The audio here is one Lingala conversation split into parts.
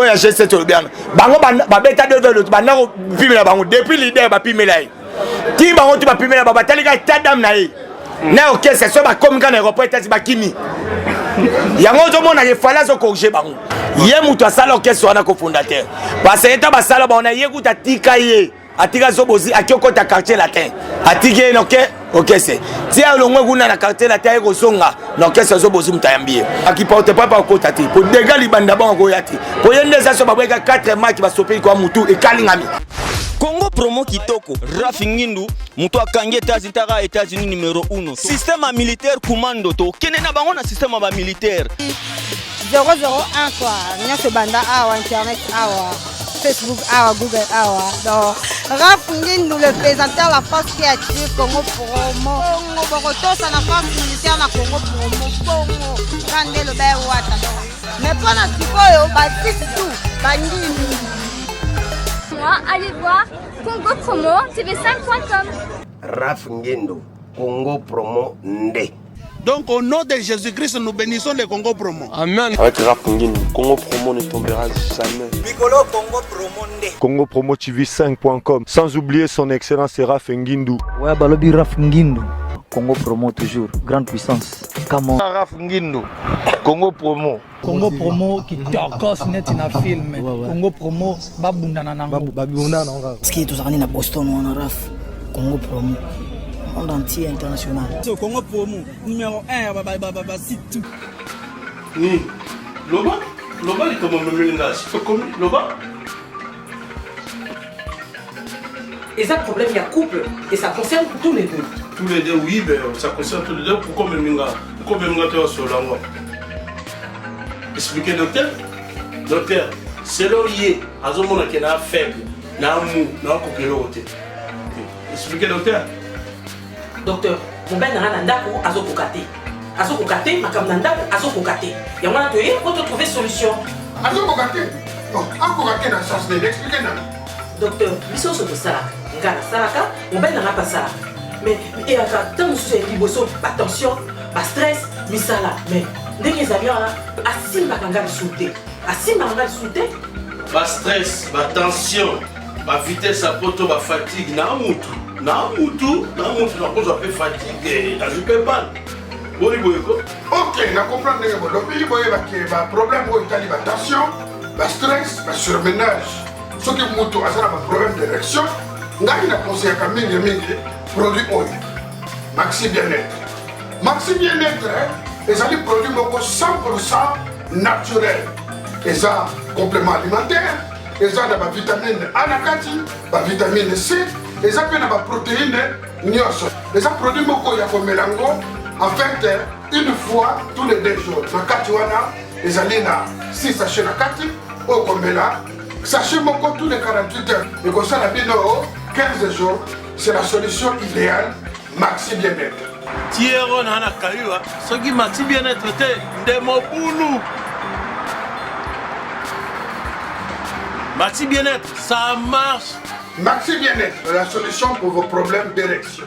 Oyo ya G7 olobi wana bango babeta de banda kopimela bango depuis leader bapimela ye ti bango ti bapimela bango batali kaka état d'âme na ye na orchestre so bakomi kaka na aéroport etasi bakimi yango ozomona ye fale azocorrige bango ye moto asala orchestre wana cofondateur parce que ta basala bango na ye kuta atika ye atika zobozi aki okota quartier latin atiki ye noke orchestre ti alongwe kuna na quartier latin aye kozonga na orchestre zobozi moto ayambi ye akiporte papa akota te po dega libanda bango akoya te po ye nde eza so babweka 4 maki basopeli kwa mutu ekalingami. Congo promo kitoko Rafi Ngindu moto akangi États-Unis taka États-Unis numéro 1 système ya militaire commando to kende na bango na système ya ba militaire 001 quoi nyonso ebanda awa internet awa Facebook awa Google awa donc Raf Ngindu le présentateur la force qui attire Congo promo bongo bokotosa na force militaire na Congo promo bongo kande loba wata donc mais mpo na sikoyo basite tout bandimi. Moi, allez voir Congo Promo TV5.com. Raf Ngindu, Congo Promo nde. Donc au nom de Jésus-Christ, nous bénissons le Congo Promo. Amen. Avec Raf Ngindu, Congo Promo ne tombera jamais. Mikolo Congo Promo nde. Congo Promo TV5.com. Sans oublier son excellence Raf Ngindu. Ouais, balobi Raf Ngindu. Congo Promo toujours, grande puissance. Come on. Raf Ngindu, Congo Promo. Congo Promo kitokos neti na film. Ouais, ouais. Congo Promo babundana nango. Babundana nango kaka. Parce que tozalaka na Boston wana Raf. Congo Promo. Monde entier international. So Congo Promo numéro 1 ba ba ba ba site tout. Ni loba loba likambo omemeli nga tokomi loba. Eza problème ya couple et ça concerne tous les deux. Tous les deux oui mais ça concerne tous les deux pourquoi omemi nga pourquoi omemi nga toya solola yango expliquer docteur docteur selon ye azomona ke na faible na mou na koka eloko te expliquer docteur. Docteur mobali na nga na ndako azokoka te azokoka te makambo na ndako azokoka te yango wana toye po to trouver solution. Azokoka te akoka te na sens nini expliquer nanu. Docteur biso nyonso tosalaka nga nasalaka mobali na nga mpe asalaka mais eyaka ntango mosusu ya liboso batension bastress misala mais ndenge ezali wana asimbaka nga lisusu te asimbaka nga lisusu te. Ba stress ba tension ba vitesse ya poto ba fatigue na mutu na mutu na mutu nakozwa mpe fatigue nazwi mpe bale boni boye ko. Ok na comprendre ndenge bolobi boyeba ke ba problème oyo etali ba tension ba stress ba surmenage soki mutu aza na ba problème d'érection ngai na conseillaka mingi mingi produit oyo maxi bien-être maxi bien-être ezali produit moko 100% naturel eza complément alimentaire eza na bavitamine A na kati bavitamine C eza mpe na baprotéine nyonso eza produit moko ya komela yango en fait une fois tous les deux jours na kati wana ezali na 6 sachet na kati oyo komela sachet moko tous les 48 heures ekosala bino 15 jours c'est la solution idéale maxi bien-être. Tiero na na kayua soki maxi bien-être te nde mobulu. Maxi bien-être, ça marche. Maxi bien-être, la solution pour vos problèmes d'érection.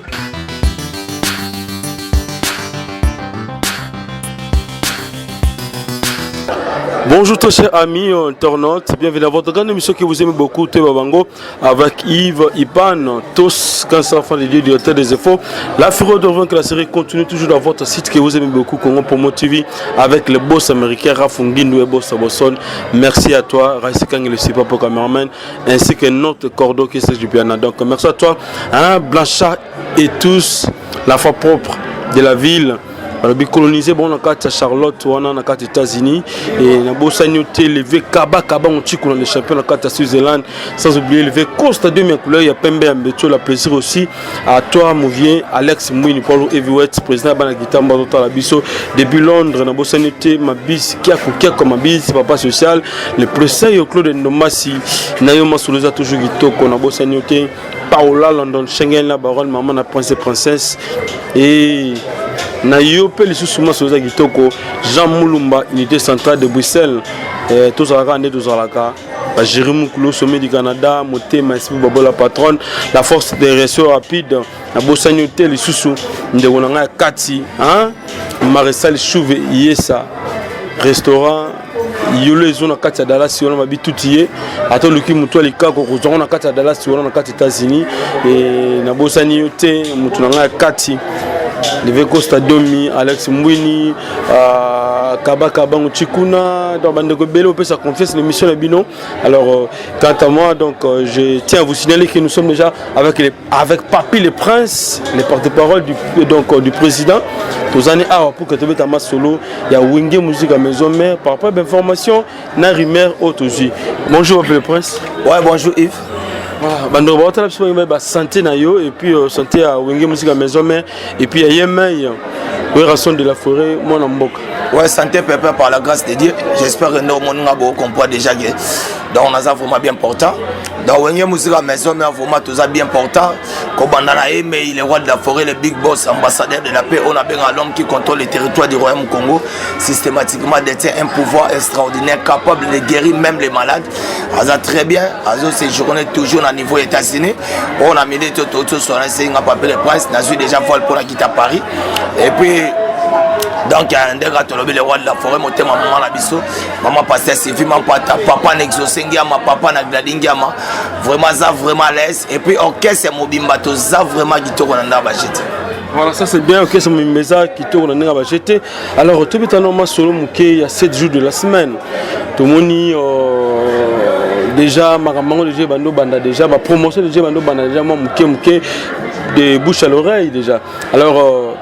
Bonjour tous chers amis internautes, bienvenue à votre grande émission que vous aimez beaucoup, Toyeba Bango, avec Yves Ipan, tous cancer enfants de Dieu, directeur des efforts. La fureur de vaincre la série continue toujours dans votre site que vous aimez beaucoup, Congo Promo TV, avec le boss américain Raf Ngindu et boss Bosson. Merci à toi, Raïs Kang, le super cameraman, ainsi que notre cordeau qui est du piano. Donc merci à toi, hein, Blanchard et tous, la foi propre de la ville. Balobi coloniser bon na kati ya Charlotte wana na kati États-Unis et na bosani yo te levé Kaba Kaba Mochiku na le champion na kati ya Switzerland, sans oublier levé Costa de mes couleurs ya pembe ya Mbeto. La plaisir aussi à toi mon vieux Alex Mwini Paulo Heavyweight président bana guitare mbazo tala biso depuis Londres na bosani te mabisi kiako kiako mabisi papa social le président yo Claude Ndomasi na yo masoloza toujours kitoko na bosani yo te Paola London Schengen la baronne maman na prince et princesse et na yo mpe lisusu masolo eza kitoko Jean Mulumba unité centrale de Bruxelles eh, tozalaka nde tozalaka ba Jerry Mukulu sommet du Canada motema esprit babola patronne la force de réaction rapide na bosani yo te lisusu ndeko na ngai ya kati hein? Maréchal Chouve Yesa restaurant Yolo ezo na kati ya Dallas wana babi tuti ye ata oluki motu ya likako kozwa ngo na kati ya Dallas wana na kati ya États-Unis e nabosani yo te motu na ngai ya kati Leve Costa Domi, Alex Mbwini, euh, Kaba Kabango Chikuna, donc bandeko ebele opesa confiance na émission na bino. Alors euh, quant à moi, donc euh, je tiens à vous signaler que nous sommes déjà avec les, avec Papy le Prince, le porte-parole du donc euh, du président. Tozani awa pour que tobeta masolo ya Wenge Musique à maison mère par rapport à l'information na rumeur oyo tozwi. Bonjour Papy le Prince. Ouais, bonjour Yves. Voilà, bandeko baotala biso bangi ba santé na yo et puis euh, santé ya Wenge Musique à maison mère et puis ya Yemei Werrason de la forêt mwana mboka. Ouais, santé pépé par la grâce de Dieu. J'espère que nous mon ngabo comprend déjà que donc on a ça vraiment bien important. Donc Wenge Musique à maison mère vraiment tout ça bien important. Kobanda na ye mais il est roi de la forêt, le big boss, ambassadeur de la paix, on a bien l'homme qui contrôle le territoire du royaume Congo, systématiquement détient un pouvoir extraordinaire capable de guérir même les malades. Aza très bien, azo séjourner toujours na niveau États-Unis. On a mis tout tout tout sur un papier le prince, nazui déjà vol pour la quitter à Paris. Et puis donc ndenge tolobi le roi de la forêt motema mama na biso mama pasteur sylvie mampata papa na exaucé ngiama papa na gladi ngiama vraiment aza vraiment à l'aise et puis orchestre mobimba toza vraiment kitoko na ndenge bajete. Voilà, ça c'est bien, orchestre mobimba eza kitoko na ndenge bajete. Alors tobeta no masolo moke ya 7 jours de la semaine. Tomoni euh, déjà makambo yango déjà ebandi obanda déjà bapromotion déjà ebandi obanda déjà mwa moke moke de bouche à l'oreille déjà. Alors euh,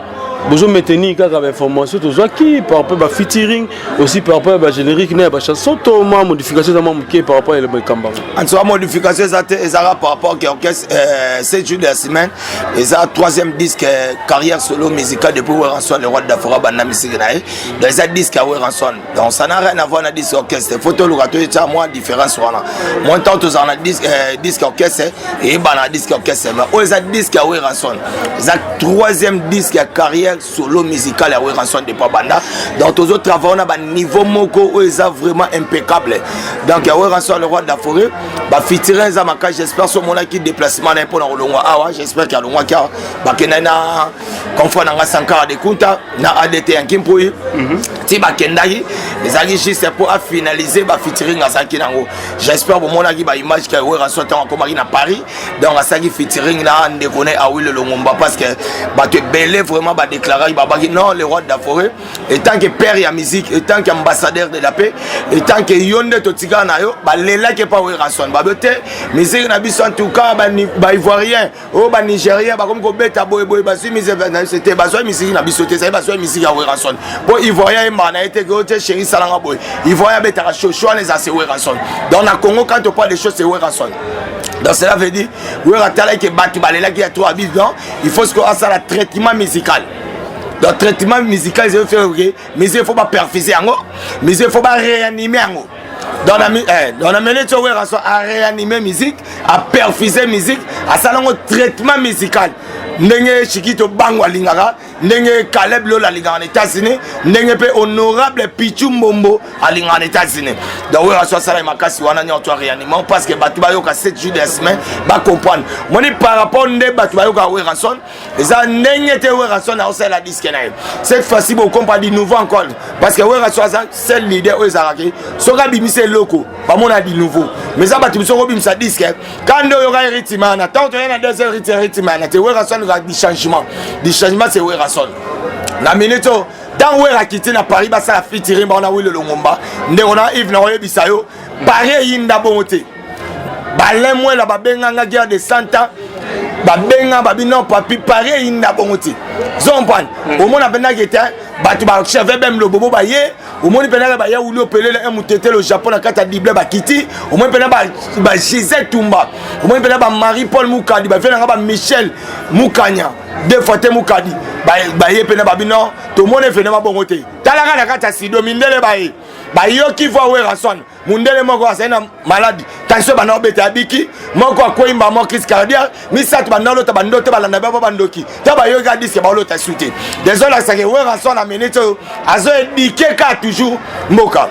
bozo maintenir kaka bainformation tozwaki par rapport ba featuring aussi par rapport ya bagénérique na ya bachanson to mwa modification eza mwa moke par rapport ya likambo yango. En tout cas modification eza te, ezaka par rapport ke orchestre euh, 7 jours de la semaine eza troisième disque euh, carrière solo musicale depuis Werrason le roi de la forêt banda misiki na ye. Donc eza disque ya Werrason, donc ça n'a rien à voir na disque orchestre. Faut toluka toyetya mwa différence wana. Mwa ntango tozala na disque, euh, disque orchestre eyebana na disque orchestre, mais oyo eza disque ya Werrason, eza troisième disque ya carrière solo musicale ya Werrason depuis banda. Donc tozo travailler na baniveau moko oyo eza vraiment impeccable. Donc ya Werrason le roi de la forêt, bafitirin eza makasi. J'espère so omonaki déplacement na ye mpona kolongwa awa, j'espère ke alongwaki awa, bakendaki na confrère na nga Sankara de Kunta na ADT ya Nkimpui. Ti bakendaki ezalaki juste mpo afinalize bafeaturing azalaki nango. J'espère bomonaki baimage ke Werrason ntango akomaki na Paris, donc asalaki featuring na ndeko ne Awilo Longomba, parce que bato ebele vraiment badéclaraki, babaki non, le roi de la forêt etant que père ya musique, etant que ambassadeur de la paix, etant que yo nde totikala na yo. Balelaki epa Werrason, babe te musique na biso en tout cas baivoirien oyo banigérien bakomi kobeta boyeboye, bazwi musique na biso te, bazwi musique na biso te, ezali bazwi musique ya Werrason mpo ivoirien yembaka na ye te ke oyo te chéri salanga boye. Ivoirien abetaka shosho wana eza se Werrason. Donc na Congo, quand on parle de choses, c'est Werrason. Donc cela veut dire Wera atalaki ke bato balelaki ya trop abis, donc il faut ce que asala traitement musical. Donc traitement musical ezali faire ke musique il faut baperfuse yango, musique il faut baréanimer yango. Donc na, eh, donc na minute oyo Werrason aréanime musique, aperfuse musique, asala yango traitement musical ndenge Chikito Bango alingaka, ndenge Caleb Lola alingaka na États-Unis, ndenge mpe honorable Pichu Mbombo alingaka na États-Unis. Donc Werrason asalaki makasi wana nyonso aréanimant parce que bato bayoka 7 jours de la semaine, bacomprendre moni par rapport nde bato bayokaka Werrason eza ndenge te. Werrason aosalela disque na ye cette fois-ci, bocomprendre du nouveau encore, parce que Werrason aza seul leader oyo ezalaki soki abimisa eloko bamona du nouveau. Mais eza bato biso kobimisa disque ka nde oyoka rythme wana, ntango toye na deuxième rythme, rythme wana te. Werrason alukaka du changement, du changement c'est Werrason. Na minute oyo ntango Wera akiti na Paris, basala featuring bango na Wilo Longomba, ndeko na Yves na koyebisa yo Paris eyinda bongo te. Balin Mwela babenganga guerre de 100 ans, babenga babi non papi, Paris eyinda bongo te. Zompane omona mpendaki te bato bacheve bem lobobo baye, omoni mpendaka baya wuli opelele un mutetele au Japon na kati ya dible bakiti, omoni mpena bagisel Tumba, omoni mpena bamarie Paul Mukadi, bavie nanga bamichel Mukanya deux fois te Mukadi baye mpena babi non, tomoni efene mabongo te. Talaka na kati ya studio mindele baye bayoki voix Werrason, mundele moko azali na maladi tension banda obeta abiki, moko akweyimba mo crise cardiaque, misato banda olota bandoto balanda babo bandoki to bayoki adiske baolota su te. Désolé, asake Werrason na minute oyo azo éduquer kaka toujours mboka.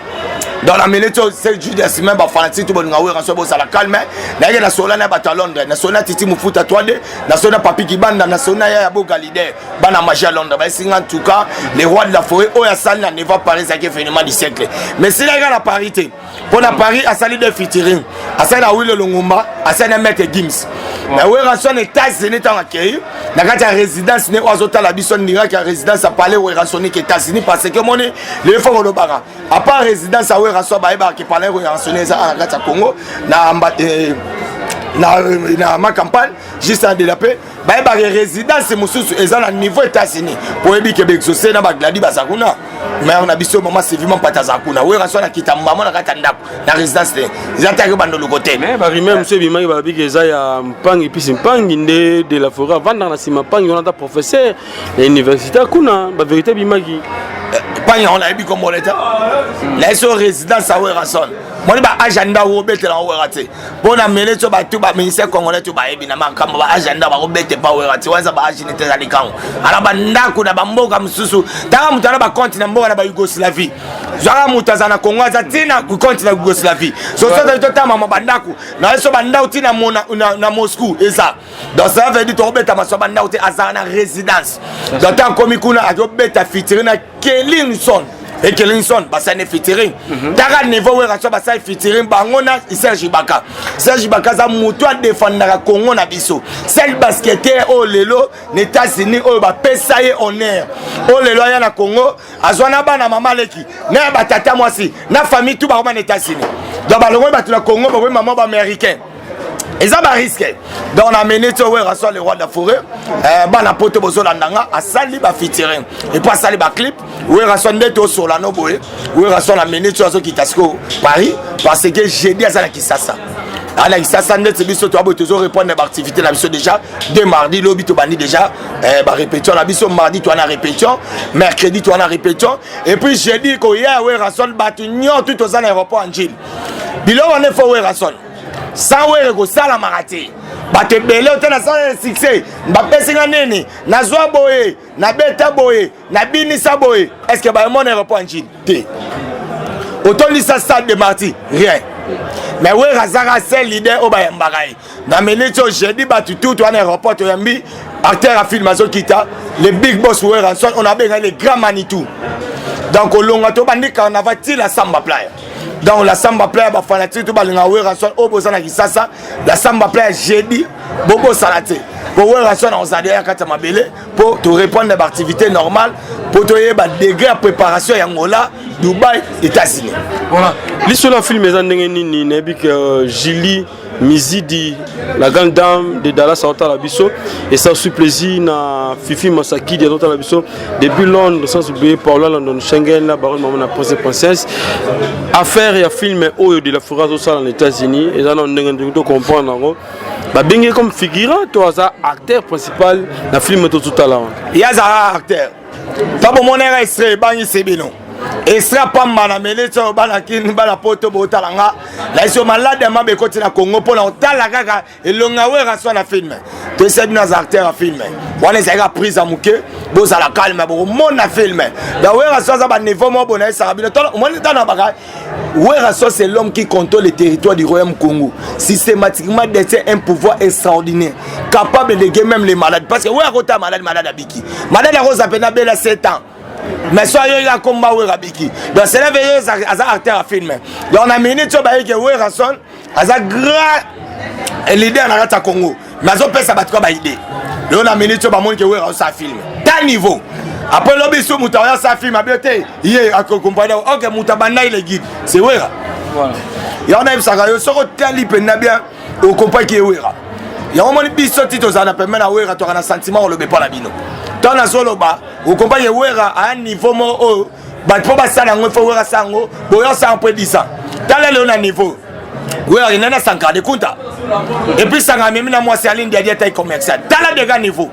Dans la minute oyo, c'est Judas même bafanatique to bolinga Werrason, bozala calme. Nayeke na sola na bato ya Londres, na sola na Titi Mofuta 3D, na sola na Papi Kibanda, na sola na Yaya Boga leader, bana magie ya Londres bayesinga. En tout cas, le roi de la forêt oyo asali na niveau Paris ezalaki événement du siècle. Mais silaki na Paris te, mpo na Paris asali de featuring, asali na Wilo Longomba, asali na Maître Gims. Mais Werrason, États-Unis, ntango akei na kati ya résidence ne oyo azotala biso ndiraki ya résidence ya palais werrasonique États-Unis, parce que omoni lelo fo kolobaka, à part résidence ya Werrason, bayebaka ke palais werrasonique eza na kati ya Congo na ma campagne juste en de la paix. Bayebaka résidence mosusu eza na niveau États-Unis, po oyebi ke baexaucé na bagladi baza kuna, mare na biso mama Sylvie Mampata aza kuna. Werrason akita mbamo na kati ya ndako na résidence te, eza taki bandoluko te. Barumeur mosusu ebimaki, balobiki eza ya mpangi mpisi mpangi nde de la forêt avandaka na nsima mpangi wana, ata professeur ya université kuna. Bavérité ebimaki. Mpangi yango nayebi kombo te, nayebi so résidence ya Werrason. Moni baagenda obetela Wera te, mpo na mele so bato baministère congolais to bayebi na makambo baagenda bakobete pa Wera te. Wana eza baagene te, eza likango ala bandako na bamboka mosusu. Tanga moto ana bacompte na mboka na baYougoslavie, zwaka moto aza na Congo, aza ntina compte na Yougoslavie. Sosozali totamama bandako na ye so bandako ntina na Moscou eza. Donc ça veut dire tokobeta maso bandako te, azala na résidence. Donc ntango akomi kuna, akobeta featuring na Kelinson e Kelinson, basali featuring. Taka niveau Werrason basali featuring bango na Serge Baka. Serge Baka aza moto adefendaka Congo na biso, seul basketteur oyo lelo na États-Unis oyo bapesa ye honneur. Oyo lelo aya na Congo, azwa na bana, mama leki na ya batata mwasi na famille tout bakoma na États-Unis. Donc balongoli bato na Congo, bakomi mama baaméricain, eza barisque. Donc na minute oyo, Werrason le roi de la forêt, bana poto bozolanda nga, asali bafeaturing et puis asali baclip. Werrason nde tosola no boye. Werrason na minute oyo azokita sikoyo Paris, parce que jeudi aza na Kisasa. Ana Kisasa ndeti biso toya boye, tozorépondre na baactivité na biso déjà de mardi. Lobi tobandi déjà barépétition na biso. Mardi toa na répétition, mercredi toa na répétition et puis jeudi koya Werrason. Bato nyonso toza na aéroport Ndjili, biloko wana efo Werrason. Sans Were kosalamaka te. Bato ebele ote nasala na succès, bapesinga nini? Nazwa boye, nabeta boye, nabinisa boye. Est ce que bayomona aéroport Ndjili te? Otondisa stade de Martyr, rien. Mais Were azaka seul leader oyo bayambaka ye na minute oyo. Jeudi bato tout wana aéroport, toyambi acteur ya film azokita, le big boss Werrason, on abenga le grand Manitou. Donc olonga tobandi carnaval ti la Samba Playa. Donc la Samba Playa, bafanatique to balinga Werrason oyo boza na Kisasa, la Samba Playa jeudi, bobosala te, po Werrason akozala ya kati ya mabele mpo torépondre na baactivité normale, mpo toyeba degré ya préparation ya Ngola, Dubai, États-Unis. Voilà, lisolo ya film eza ndenge nini? Nayebi ke Julie Mizidi, la grande dame de Dallas, aotala biso, et ça aussi plaisir na Fifi Masakidi azotala biso depuis Londres, sans oublier Paula London Schengen, la baronne maman na prince et princesse. Affaire ya film oyo de la forêt azosala na États-Unis eza na ndenge ndenge to comprendre yango? Babengi comme figurant to aza acteur principal na film tozotala wana? Ye azalaka acteur. To bomonaka extrait, ebangisi bino extrait pamba na meleti oyo. Bana Kini, bana poto, botala nga na biso malade ya mabe ekoti na Congo mpona kotala kaka elonga Werrason na film. Toyesa bino aza acteur ya film wana, ezalaki prise ya moke. Bozala calme, bokomona film. Donc Werrason aza baniveau moko boye, nayesaka bino. Omoni tana baka Werrason, c'est l'homme qui contrôle le territoire du royaume Congo systématiquement, détient un pouvoir extraordinaire, capable de guérir même les malades, parce que Wera kota malade, malade abiki. Malade akoza pena bela 7 ans, mais so ayoki akomba Wera, biki. Donc cela veut dire aza acteur ya film. Donc na minute oyo bayeke Werrason aza grand leader na kati ya Congo, mais azopesa bato ka baide. Lelo na minute oyo bamoni ke Wera osala film ta niveau. Après lobi so moto aoya asala film abio te, ye akokompane. Ok, moto abandaki le guide, c'est Wera. Yango nayebisaka yo, soki otali mpenza bien, okompraki ye Wera. Yango moni biso ti tozala na pembe na Wera, toka na sentiment koloba epa na bino. Ntango nazoloba, okompraki Wera aya niveau moko oyo bato mpo basala yango, ifo Wera asala yango boyo, asala mpo 10 ans. Tala lelo na niveau Wera akenda na Sankara de Kunta, et puis Sankara amemi na mwasi Aline Diadi atai commercial. Tala dega niveau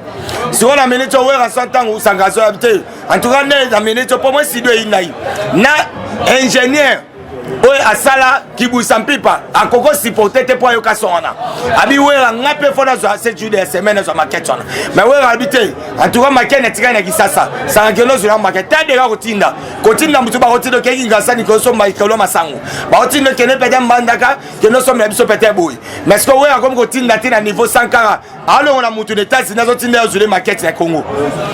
sikoyo na minute oyo Wera so ntango Sankara so te. En tout cas nde na minute oyo, mpo mwa studio eyi nai na ingénieur. Oyo asala kibuisa mpipa akoko supporte te mpo ayoka son wana. Abi Wera nga mpe fo nazwa 7 jours de la semaine nazwa maquette wana. Mais Wera abi te, en tout cas maquette natikali na Kisasa. Sanga kendo zwa maquette. Ta dega kotinda. Kotinda mutu bakotinda okeki ngasani kosomba ikolo masango. Bakotinda okende pete mbandaka kendo sombela biso pete boye. Mais ce que Wera akomi kotinda te na niveau Sankara alongola mutu na États-Unis azotinda ye azwile maquette ya Congo.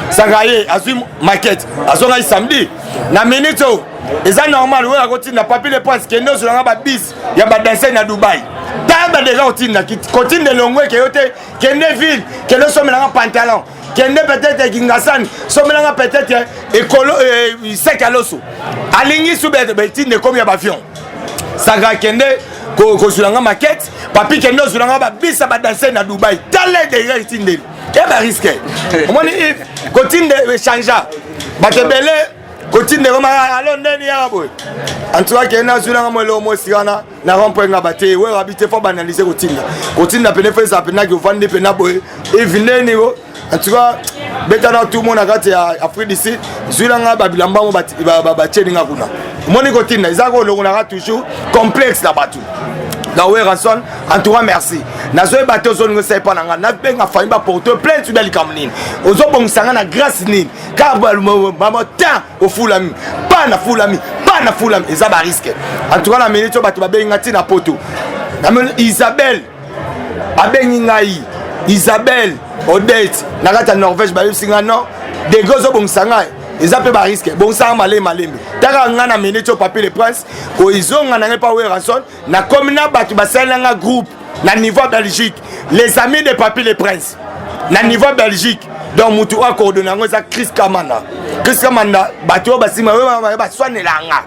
Sankara ye azwi maquette azongaki samedi na minute oyo eza normal oyo akotinda Papi le Prince kende ozwelanga babis ya badanse na Dubai. Taba deja kotinda kotinda elongo eke yo te kende ville kende osomelanga pantalon kende peut-être Kingasani somelanga peut-être ekolo eh, sek ya loso alingi su betinda ekomi ya bavion. Sankara kende kozwelanga maquette. Papi kende ozwelanga babisa badanse na Dubai. Tala deja etindeli ya bariske omoni kotinda echangea bato ebele kotinda ekoma alo ndeni yaka boye. En tout cas kende azwelanga mo eloko mo esika wana na rond-point nga bate Wera abi te fo banalize kotinda kotinda pene fo ezala penaki ovandi pena boye evi ndeni o. En tout cas beta na tout mona kati ya Afrique du Sud zwilanga babilamba mo batieli nga kuna omoni kotinda eza kolongolaka toujours complexe na bato na Werrason. En tout cas merci, nazoyeba te ozolinga osala epa na nga nabenga famille baporte plainte ubi likambo nini ozobongisa nga na grâce nini kaka temps ofulami pa na fulami pa na fulami eza barisque. En tout cas na minute oyo bato babengi nga ntina poto namoni Isabelle abengi ngai, Isabelle Odette na kati ya Norvège, bayebisi ngai non degre ozobongisa ngai eza mpe barisque, bongisaka malembe malembe taka ngai na minute oyo Papi le Prince koizonga na ngai mpa Werrason. Nakomi na bato basali nanga groupe na niveau ya Belgique, les amis de Papi le Prince na niveau ya Belgique. Donc mutu oyo acoordonne yango eza Chris Kamanda. Chris Kamanda, bato oyo basima baswanelanga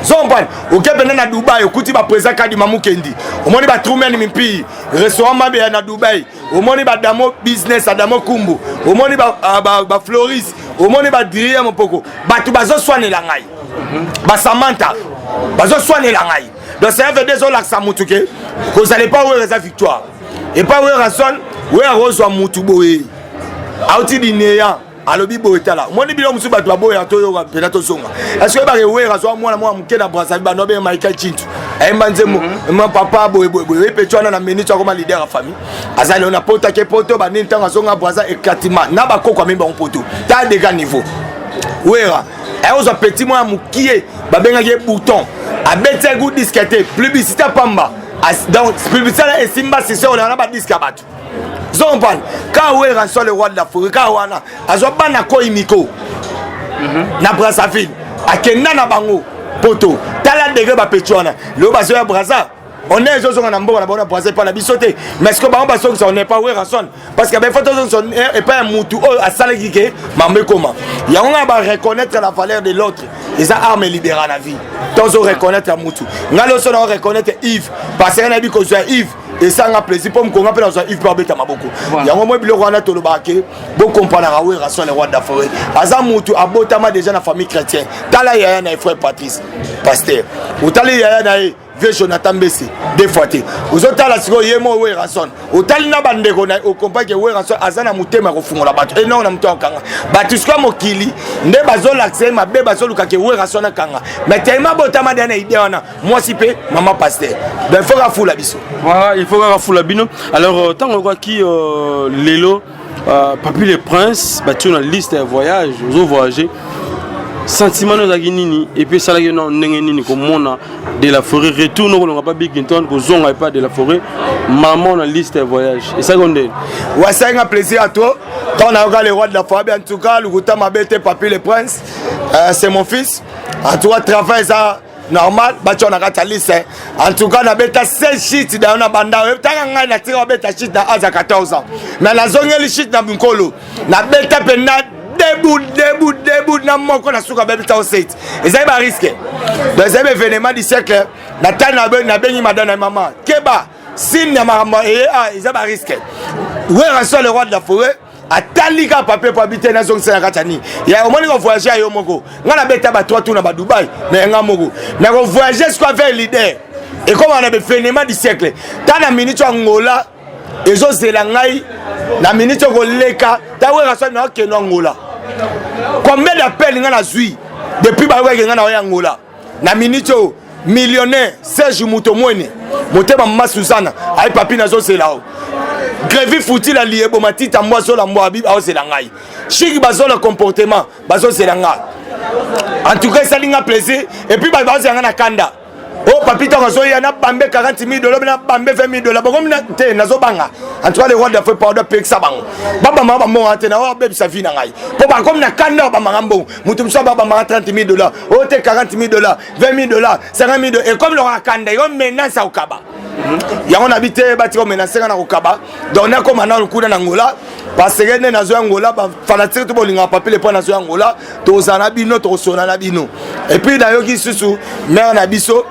zompane oke pene na Dubai okuti baprésident Kadima Mukendi, omoni batrumen mimpi restaurant mabeya na Dubai, omoni badamo business adamo kumbu, omoni bafloris, omoni badrie mopoko, bato bazoswanela ngai, basamantha bazoswanela ngai. Donc ça veut dire ezolakisa mutu ke kozala epa Wera eza victoire. Epa Werrason, Wera akozwa mutu boye auti dineya alobi boye tala omoni bilo mosusu bato baboya toyoka mpena tozonga. Est-ce que oyebaka Wera azwa mwana mwana moke na Brazzaville bando abenga Michael Chintu ayemba nzembo ma papa boye boye boye epe wana na minute akoma leader ya famille aza leo na poto ake poto banini ntango azonga Braza éclatement na bakoko amemi bango poto ta dega niveau Wera akozwa petit mwana mokie babengaki ye bouton abeti egu disque te publicité pamba. Donc publicité na esimba sise olanga na badisque ya bato zompane ka Wera soit le roi de la forêt ka wana azwa bana koi miko na Brazzaville akenda na bango poto tala degre bapeti wana lelo bazoya Braza on est ezozonga na mboka na bango na Braza epa na biso te. Mais ce que bango bazongisa on n'est pas Werrason parce que bafo tozongisa epai ya mutu oyo asalaki ke mambo ekoma yango nga bareconnaître la valeur de l'autre eza arme libéra na vie. Tozo reconnaître mutu nga loso na reconnaître Yves parce que nayebi kozwa Yves esanga plaisir mpo mokonga mpe nazwa Yves mpe abeta maboko yango moi biloko wana tolobaka ke bokompranaka Werrason le roi de la forêt aza mutu abotama déjà na famille chrétien. Tala yaya na ye frère Patrice pasteur, otali yaya na ye vieux Jonathan Mbese deux fois te ozotala sikoyo ye mo Werrason otali na bandeko na okompa ke Werrason aza na motema ya kofungola bato enongo na moto ya kokanga bato. Sikoyo mokili nde bazolakisa ye mabe bazoluka ke Werrason akanga mais tellement botama deya na idée wana mwasi mpe mama pasteur, donc il faut kafula biso. Voilà, il faut kafula bino. Alors ntango okwaki lelo Papi le Prince batie na liste ya voyage ozo voyager, sentiment no ezalaki nini et puis esalaki no ndenge nini komona de la forêt retour no kolonga pa Big Clinton kozonga epa de la forêt maman na liste ya voyage esalaki ndenge? Wasalinga plaisir à toi ntango nayoka le roi de la forêt. En tout cas lokuta mabe te, Papi le Prince c'est mon fils. En tout cas travail eza normal batia na kati ya liste. En tout cas nabeta 16 shit dayo na banda tanga ngai natika babeta shit na aza 14 ans mais nazongeli shit na mikolo nabeta mpenza debout debout debout na moko na suka babeta o 7 ezali barisque. Donc ezali baévénement du siècle. Natali nabengi madame na mama keba signe ya makambo eye a eza barisque. Werrason le roi de la forêt atali kaka papier po abi te nazongisa na kati ya nini ya omoni kovoyage ya yo moko. Ngai nabeta ba 3 tour na badubai mais nga moko na kovoyage siko avec leader ekoma na baévénement du siècle. Ta na minute Angola ezozela ngai na minute okoleka ta Werrason naokende Angola. Combien d'appel ngai nazwi depuis bayokaki ngai na oya Angola na minute oyo? Millionnaire Serge Muto Mwene motema mama Suzana ayi papi nazozela o Grevi Futila liyebo matita mbwa zola mbwa abi aozela ngai Chic bazola comportement bazozela ngai en tout cas esali nga plaisir et puis bato bazozela ngai na kanda o oh, papi ntango azoya na bambe 40 000 dollars na bambe 20 000 dollars bokomi te nazobanga en tout cas le roi d'Afrique pardon apekisa bango babamaka bambongo te na oyo abebisa vie na ngai mpo bakomi na kanda oyo bamaka mbongo moto mosusu ababamaka 30 000 dollars oyo te 40 000 dollars 20 000 dollars 50 000 dollars ekomi lokola kanda yo menace ya kokaba yango nabi te batika omenase nga na kokaba donc nakoma nanu kuna na ngola parce que nde nazo ya ngola bafanatike to bolingaka papile mpo nazo ya ngola tozala na bino tokosona na bino epuis nayoki lisusu mare na biso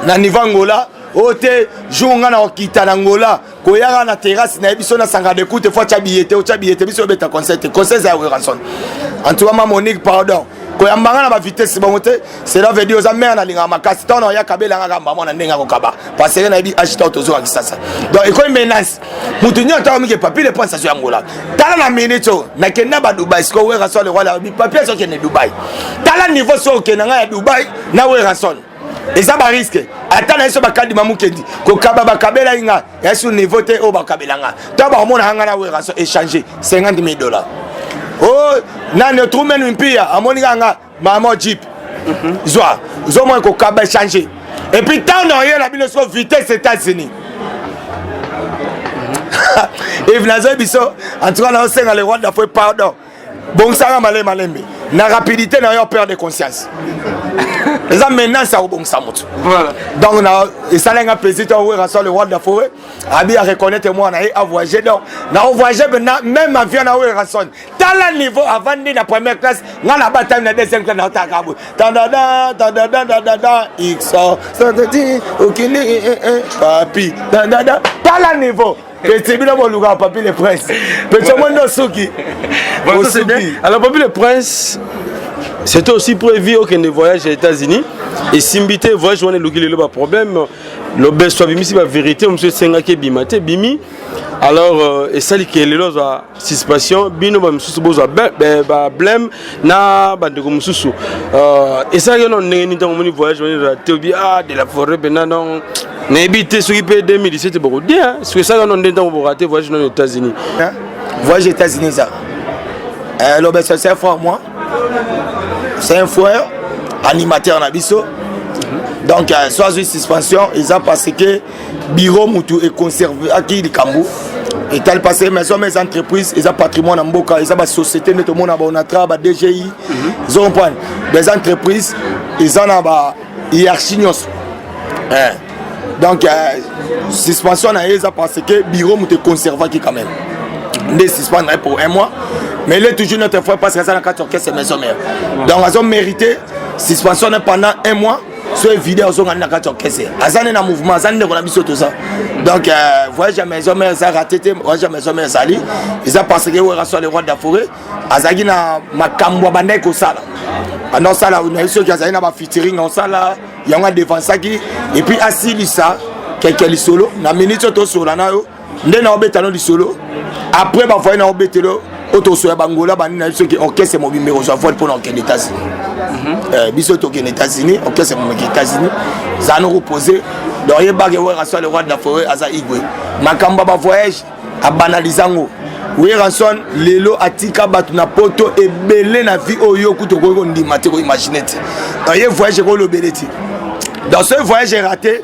na niveau angola oyo te jour nga na kokita na ngola koyaka na terrasse na ye biso na sanga de kute fo atya biye te otya biye te biso obeta concert te concert eza ya Werrason en tout cas ma Monique pardon koyamba nga na ba vitesse bongo te cela veut dire oza mère nalingaka makasi ntango naoya kabela nga kamba mwana ndenge akokaba parce que nayebi age ntango tozonga kisasa donc ekomi menace moto nyonso ntango mike papi le prince azo yangola tala na minute oyo nakenda ba dubai sikoyo Werrason le roi la papi azokende dubai tala niveau soki okenda ngai ya dubai na Werrason eza bariske ata na biso bakadima mukendi kokaba bakabelaki nga ya sur niveau te oyo bakabela nga to bakomonaka nga na weraso échange 50 000 dollars o oh, nani trumen mpia amoni kaka nga mama jeep mhm. zwa ozomona kokaba échange epuis ntango na oyela bino siko vitesse états-unis mhm. nazoyi biso en tout cas naosenga le roi d'afrique pardon bongisaka malembe malembe na rapidité na yo père de conscience eza menace ya kobongisa moto donc na esalaki nga plaisir to wera so le roi de la forêt abi a reconnaître mwana ye a voyager donc na voyager maintenant même avion na wera son tala niveau avandi na première classe nga na batami na deuxième classe na otaka boye tandada tandada tandada x okili eh, eh, papi tandada tala niveau Petit bino bolukaka Papi le Prince. Petit omoni nde osuki. Osuki. Alors Papi le Prince, c'était aussi prévu okende voyage ya États-Unis. Esimbi te voyage wana eluki lelo ba problème. Lobeso abimisi ba vérité mosusu esengaki ebima te ebimi. Alors euh, esali ke lelo azwa suspension bino ba misusu bozwa ba blème na bandeko mosusu. Euh, esalaki yo ndenge nini ntango omoni voyage wana ezala te obi ah de la forêt mpena donc nayebi te soki mpe 2017 bokodia soki esalaka no nde ntango borate voyage nano états-unis voyage états-unis eza euh, lobeso c'est un frère moi c'est un frère animateur na biso donc euh, soit azwi suspension eza parce que bureau mutu econservaki likambo etali parce que maison mes entreprises eza patrimoine ya mboka eza basociété nde tomona baonatra ba dgi ozo comprendre des entreprises eza na ba hiérarchie nyonso eh. donc euh, suspension na ye eza parce que bureau moto econservaki quand même nde suspendre ye pour un mois mais il est toujours notre frère parce que aza na kati orchestre maison mère donc azo mérité suspension na pendant un mois so evide azonga nde na kati orchestre aza nde na mouvement aza ndeko na biso toza donc euh, voyage ya maison mère eza raté te voyage ya maison mère ezali eza parce que weraso le roi de la forêt azalaki na makambo abandaki kosala banda osala nayebi soki azalaki na bafeaturing osala yango adevansaki epuis asilisa keke lisolo na minute oyo tosola na yo nde na obeta no lisolo après bavoye na obetelo oyo tosoya bangola banini nayebi soki orchestre mobimba ekozwa vol mpona kokende états-unis mhm. eh, biso tokende états-unis orchestre momeki états-unis zala no kopose donc yebake weraso le roi de la forêt aza igwe makambo ya bavoyage abanalise yango werrason lelo atika bato na poto ebele na vie oyo yo kutu okoki kondima te koimagine te donc ye voyage ekolobele te dans ce voyage raté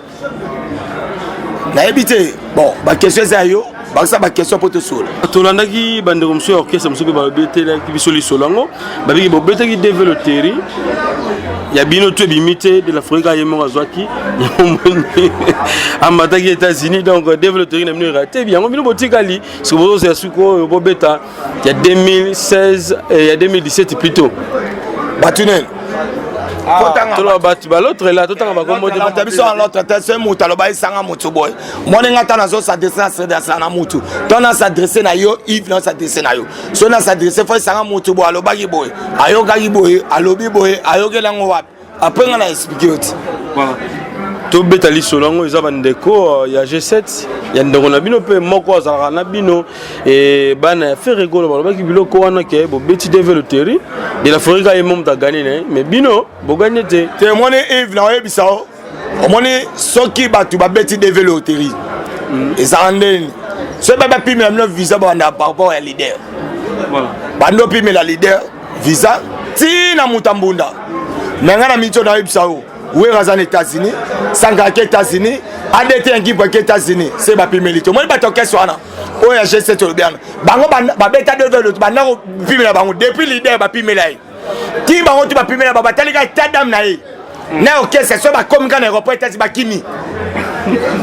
nayebi te bon baquestion eza ya yo bakisa baquestion mpo tosola tolandaki bandeko mosusu ya orchestre mosusu mpe babetelaki biso lisolo yango babiki bobetaki deve loterie ya bino to ebimi te de la forêt kaka ye moko azwaki yango moni amataki états-unis donc deve loterie na bino erate yango bino botikali soki bozozela suki oyo bobeta ya 2016 eh, ya 2017 plutôt bato nini ah, toloba bato balautre la totanga bakombo te biso na l'autre te soki moto aloba esanga moto boye moni nga ata nazo s'adresse na s'adresse na mutu to na s'adresse na yo Yves na s'adresse na yo so na s'adresse fo esanga mutu boye alobaki boye ayokaki boye alobi boye ayokeli yango wapi après nga na explike yo ti tobeta lisolo yango eza bandeko euh, ya g7 ya ndeko na bino mpe moko azalaka na bino e bana ya ferre gola balobaki biloko wana ke bobeti dv loterie de la forêt ka ye mo moto agane na ye mais bino boganye te te moni Yves na oyebisa yo. Omoni, soki bato babeti DV loterie, ezalaka ndeni? Soki bapimela bino visa, babanda par rapport ya leader, bando opimela leader visa ntina moto ambunda. Me ngai na mitio nayebisa yo, Wera aza na États-Unis, Sankara ke États-Unis, ADT yankipo ake États-Unis, se bapimeli te. Omoni bato orchestre wana oyo ya G7 olobi wana, bango babeta DV, banda kopimela bango depuis leader, bapimela ye ti bango tu bapimela bango, batali kaka état d'âme na ye na orchestre. So bakomi kaka na aéroport États, bakimi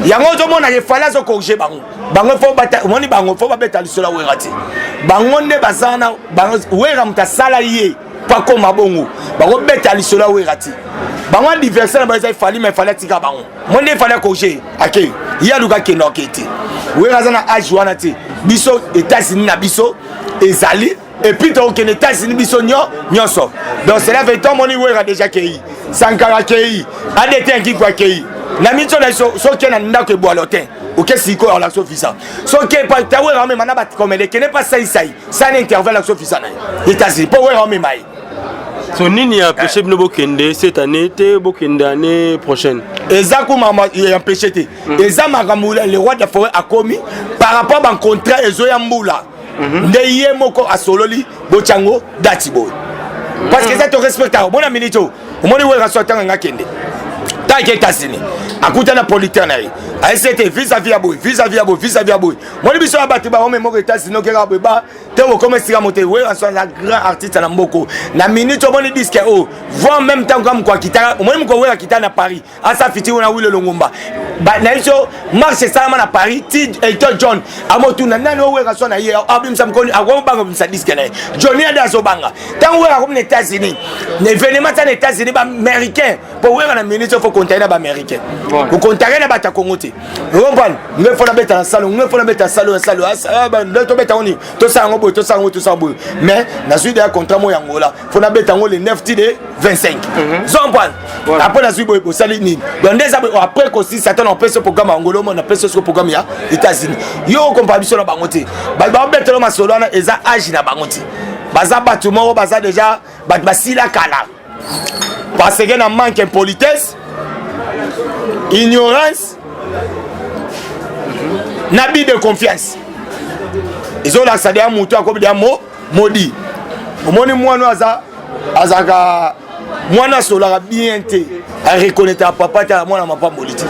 yango. Ozomona e Fally azocorriger bango. Bango fo, omoni, bango fo babeta lisolo ya Wera te. Bango nde baza na Wera, moto asala ye mpo akoma bongo. Bakobeta lisolo ya Wera te. Bango adversaire na bango eza e Fally, mais Fally atika bango. Mo nde e Fally acorriger, ake ye aluka akende, ake te. Wera aza na age wana te. Biso États-Unis na biso ezali, et puis tokokende États-Unis biso nyonso. Donc cela veut dire, omoni, Wera déjà kei, Sankara kei, ADT Nkiku akei. Na miso na biso, soki na ndako ebwalo te, oke sikoyo alakisa visa. Soki ta Wera omema na bakomede, kende mpa saisai sani interview, alakisa visa na ye États-Unis, mpo Wera omema ye. So nini ya empêché bino bokende cette année te, bokende année prochaine? Eza kuma ya empêché te, eza makambo le roi de la forêt akomi par rapport bacontrat ezoya mbula nde ye moko asololi botyango dati boye, parce que eza to respecta. Omona minute oyo, omoni Wera so atanga nga kende tanke États-Unis, akuta na producteur na ye, ayesi ete vis-à-vis ya boye, vis-à-vis ya boye, vis-à-vis ya boye. Moni biso ya bato baome moko États-Unis, okeka boye ba te, okoma esika mo te. Wera so aza grand artiste na mboko. Na minute omoni disque oyo, voire même ntango ka moko akitaka, omoni moko Wera akitaka na Paris, asa fiti wana wile Longomba na biso, marche esalama na Paris ti Elton John amotuna nani oyo Wera so na ye abimisa mokoni, akobanga obimisa disque na ye. Johnny ade azobanga. Ntango Wera akomi na États-Unis, na événement ta na États-Unis, baaméricain, mpo Wera na minute fo kontake na baaméricain, kokontake na bato ya Kongo te. Okomprendre? Nge fo nabeta na salo, nge fo nabeta salo na salo, nde tobeta ngo nini, tosala yango boye, tosala yango, tosala boye. Mais nazwi deya contrat mo yango la, fo nabeta yango le 9 ti de 25. Zomprendre? Après nazwi boye, bosali nini? Donc nde eza boye. Après kosisa ata na opesi programme ya Ngolo, mo napesi siko programme ya États-Unis. Yo okompara biso na bango te. Bato baobetelo masolo wana eza age na bango te. Baza bato moko baza déjà bato basila kala, parce que na manque impolitesse, ignorance na but de confiance, ezolakisa deya motu akomi deya mo modi. Omoni, mwana aza azalaka mwana asolaka bien te, areconnaître papa te, mwana mapamboli te.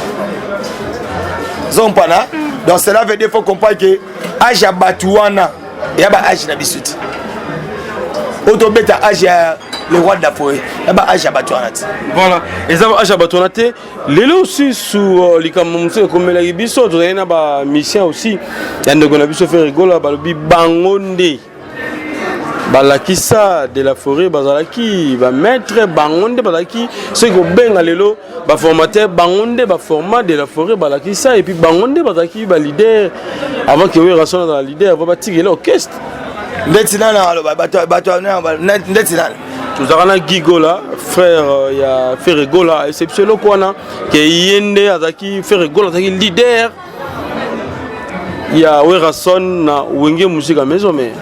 Zompana. Donc cela veut dire, faut comprendre que age ya bato wana eya ba age na biso te. Oyo tobeta age ya le roi de la forêt, ya ba age ya bato wana te. Voilà, eza ba age ya bato wana te. Lelo osusu likambo mosusu ekomelaki biso, tozali na bamusicien aussi ya ndeko na biso Ferre Gola, balobi bango nde balakisa de la forêt, bazalaki bamaître, bango nde bazalaki soki kobenga lelo baformateur, bango nde baformat de la forêt balakisa, et puis bango nde bazalaki baleader avant ke Werrason azala leader, avant batikela orchestre. Ndeti nani aloba bato ndeti nani? Tozalaka na Guy Gola, frère ya Ferre Gola, exception eloko wana ke ye nde azalaki, Ferre Gola azalaki leader ya Werrason na Wenge Musica Maison Mère.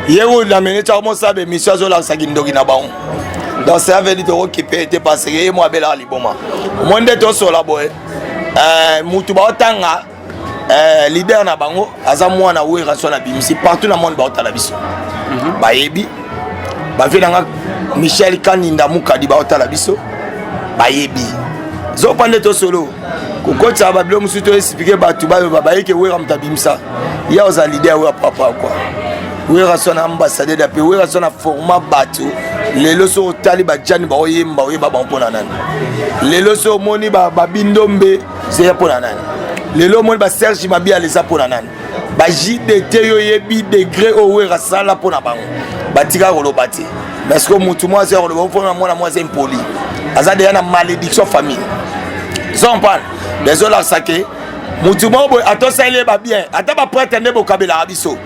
Ye oyo na minute akomosala bémission, azolakisaki ndoki na bango. Donc cela veut dire tokokipe te, parce que ye mo abelaka liboma. Omoi nde tosola boye, mutu baotanga leader na bango aza mwana Werrason, abimisi partout na monde, baotala biso, bayebi bavie nanga Michel Kaninda Mukadi, baotala biso, bayebi zopa nde tosolo kokotisa babilo mosusu. Toexpliquer bato bayoba bayeke Wera moto abimisa ya oza leader Wera papa kua Wera so na ambassadeur dape Wera so na format bato. Lelo so otali bajani baoyemba, oyeba bango mpo na nani? Lelo so omoni babindombe, zeya mpo na nani? Lelo omoni baserge Mabiala, eza mpo na nani? Ba JDT, yo oyebi degré oyo Wera asala mpo na bango, batika koloba te. Mais ce que motu moko aza koloba mpona mwana mwasi impoli, aza deya na malédiction famille. Zompane ezolakisa ke motu moko boye atosali ye babien, ata baprêtre nde bokabelaka biso.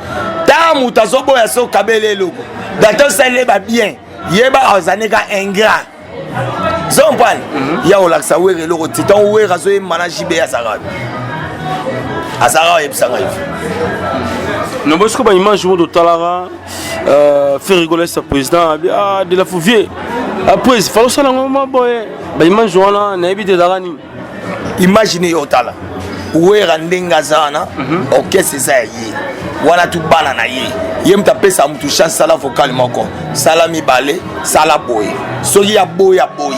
Ta moto azoboya so okabela eloko, datosali ye babien, yeba azali ka ingrat. Zompane ya kolakisa Wera eloko te. Ntango Wera azoyemba na JB, azalaka azalaka oyebisanga ive. Na bosiko baimage mo totalaka Ferre Gola sa président abi ah de la fouvier après falo sala ngo ma boye, baimage wana nayebi te ezalaka nini. Imagine yo otala Wera ndenge aza wana, orchestre eza ya ye wana, tu bana na ye, ye moto apesa motu chance. Sala vocal moko, sala mibale, sala boye, soki ya boye ya boye,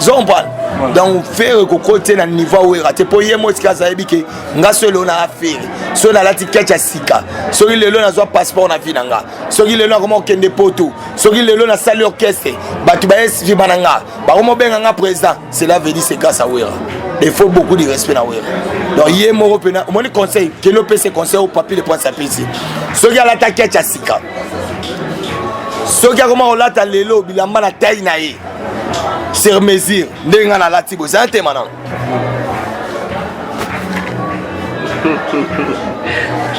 zo comprendre. Donc Ferre kokoti te na niveau ya Wera te, mpo ye mo esika aza yebi ke nga so lelo na Ferre, soki nalati ketch ya sika, soki lelo nazwa passeport na vie na nga, soki lelo nakoma kokende poto, soki lelo nasali orchestre, bato baye nsima na nga bakomobenga nga président, cela veut dire c'est grâce à Wera. Il faut beaucoup de respect na Wera. Donc ye moko mpena omoni conseil kende opesa conseil o Papi le Prince apesi, soki alata ketch ya sika, soki akoma kolata lelo bilamba na taille na ye sur mesure, ndenge nga nalati boye, eza tema nano.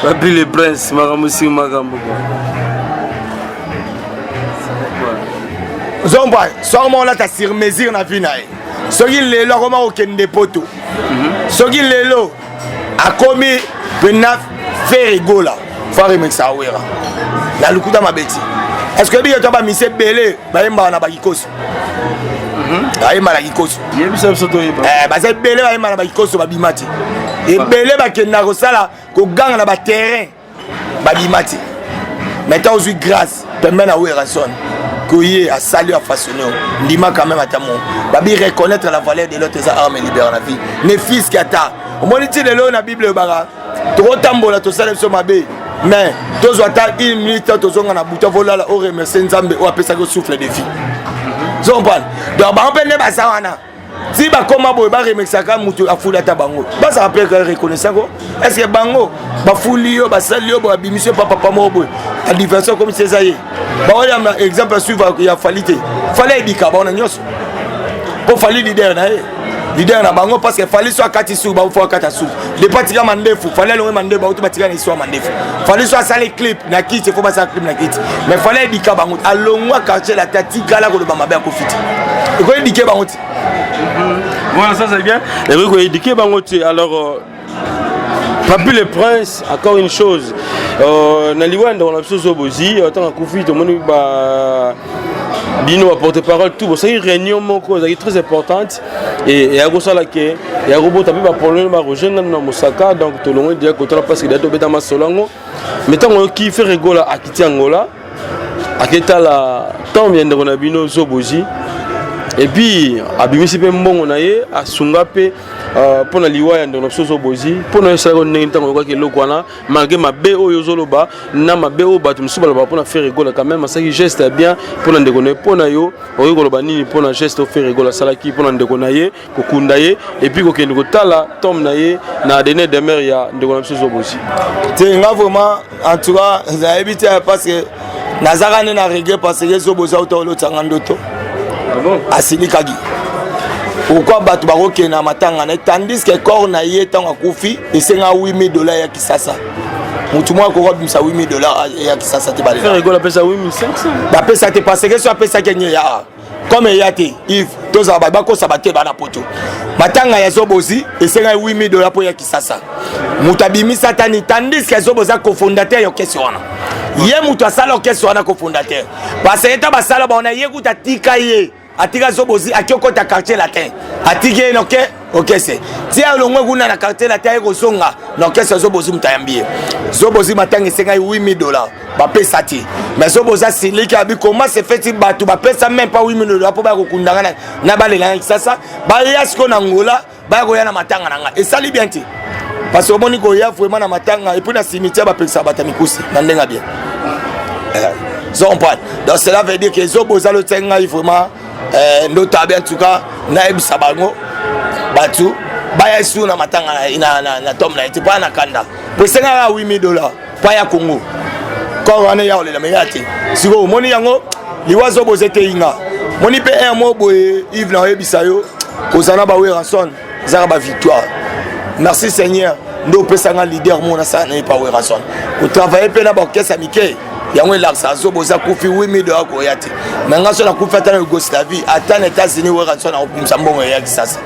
Papi le Prince, makambo siki makambo. Ozomba so akoma kolata sur mesure na vie na ye, soki lelo akoma kokende poto, soki lelo akomi mpena Ferre Gola, faut aremekisa Wera na lukuta mabe ti. Est ce que ebike to bamise ebele bayembaka na bakikoso, bayemba na kikoso, baza ebele, bayemba na bakikoso, babima te. Ebele bakenda kosala koganga na baterrain, babima te. Mais ta ozwi grâce pembe na Werrason, koye asali afaçonne yo, ndima quand même. Ata mo babi reconnaître la valeur de l'autre eza arme libère na vie, ne fiske ata omoni ti lelo na Bible ebaka tokotambola, tosala biso mabe, mais tozwa ata une minute, tozonga na butu, volala oremercie Nzambe oyo apesaki souffle de vie. Zo comprendre? Donc bango mpe nde baza wana ti bakóma boye, baremexaka motu afuli ata bango, bazala mpe reconnaissant ko. Est ce que bango bafuli yo, basali yo boye, abimisi yo pa papa moko boye, adversaire komisi eza ye, baoyamba exemple suivre ya Fally te. Fally ayebika bango na nyonso, mpo Fally leader na ye, leader na bango, parce que Fally so akati suku, bango fo akata suku. Depuis atika mandefu, Fally alongo mandefu, bauti batika na histoire mandefu. Fally so asali clip na kiti, fo basala clip na kiti. Mais Fally ayebika bango, alongwa quartier la te, atikala koloba mabe akofi te, ekoyebike bango te. Voilà, ça c'est bien. Et oui, koyedike bango te. Alors, Papi le Prince, encore une chose. Na liwa ndeko na biso Zobozi, ntango akufi, tomoni ba bino ba porte parole tout bosali réunion moko ezalaki très importante et eya kosala ke eya kobota mpe baproblème baroger ngano na mosaka. Donc tolongoli deja kotala parce que deja tobeta masolo yango. Mais ntango oyoki Ferre Gola akiti Angola, aketala ntango ya ndeko na bino Zobozi, et puis abimisi mpe mbongo na ye, asunga mpe mpo na liwa ya ndeko na biso Zobozi, mpo na yo esalaki ndenge ntango oyokaki eloko wana, malgré mabe oyo ozoloba na mabe oyo bato mosusu balobaka mpo na Ferre Gola, quand même asalaki geste ya bien mpo na ndeko na ye? Mpo na yo, okoki koloba nini mpo na geste oyo Ferre Gola asalaki mpo na ndeko na ye, kokunda ye et puis kokende kotala tombe na ye na dernière demeure ya ndeko na biso Zobozi? Te, nga vraiment, en tout cas nayebi te, parce que nazaka nde na regret, parce que Zobozi auta olotanga ndoto, asilikaki pourquoi bato bakokende na matanga na ye, tandis que corps na ye ntango akufi esenga 8000 $ ya Kisasa. Motu moko akoki abimisa 8000 $ ya Kisasa te. Ferre Gola apesa 8500. Bapesa te, parce que so apesaki nye ya comme eya te. Yves, tozala bato bakosa bato bana poto. Matanga ya Zobozi esengaki 8000 $ mpo ya Kisasa, moto abimisa tani, tandis que Zobozi cofondateur ya orchestre wana, ye moto asala orchestre wana, cofondateur, parce que ta basala baona ye kuta atika ye, atika Zobozi, aki okota Quartier Latin, atiki ye noke orchestre ti alongwe kuna na Quartier Latin, aye kozonga na orchestre. Zobozi moto ayambi ye. Zobozi matanga esengaki 8000 $, bapesa te. Mais Zobozi asiliki, abi comment se fait bato bapesa même pas 8000 $ mpo baya kokundanga na balela na Kisasa, baya sikoyo na Ngola, baya koya na matanga na ngai? Esali bien te, parce que omoni koya vraiment na matanga et puis na cimetière bapekisaka bato ya mikusi na ndenge bien. Zo comprendre? Donc cela veut dire que Zobozi alotia ngai vraiment ndoto abe. En tout cas nayebisa bango bato baya esu na matanga na tombe na ye te, mpo na kanda po esengaka 8000 $ mpo aya Congo, corps wana eya kolela meya te. Sikoyo omoni yango liwa Zobozi eteyinga, moni mpe un mo boye. Yves, na oyebisa yo, kozala na baWerrason ezaka bavictoire. Merci Seigneur nde opesanga leader mo nasala na ye pa Werrason, kotravaille mpe na baorchestre ya mike, yango elakisaka Zobozi akufi, 8000 $ koya te. Me nga so nakufi, ata na Yougoslavie, ata na États-Unis, Werrason akobimisa mbongo eya Kisasa.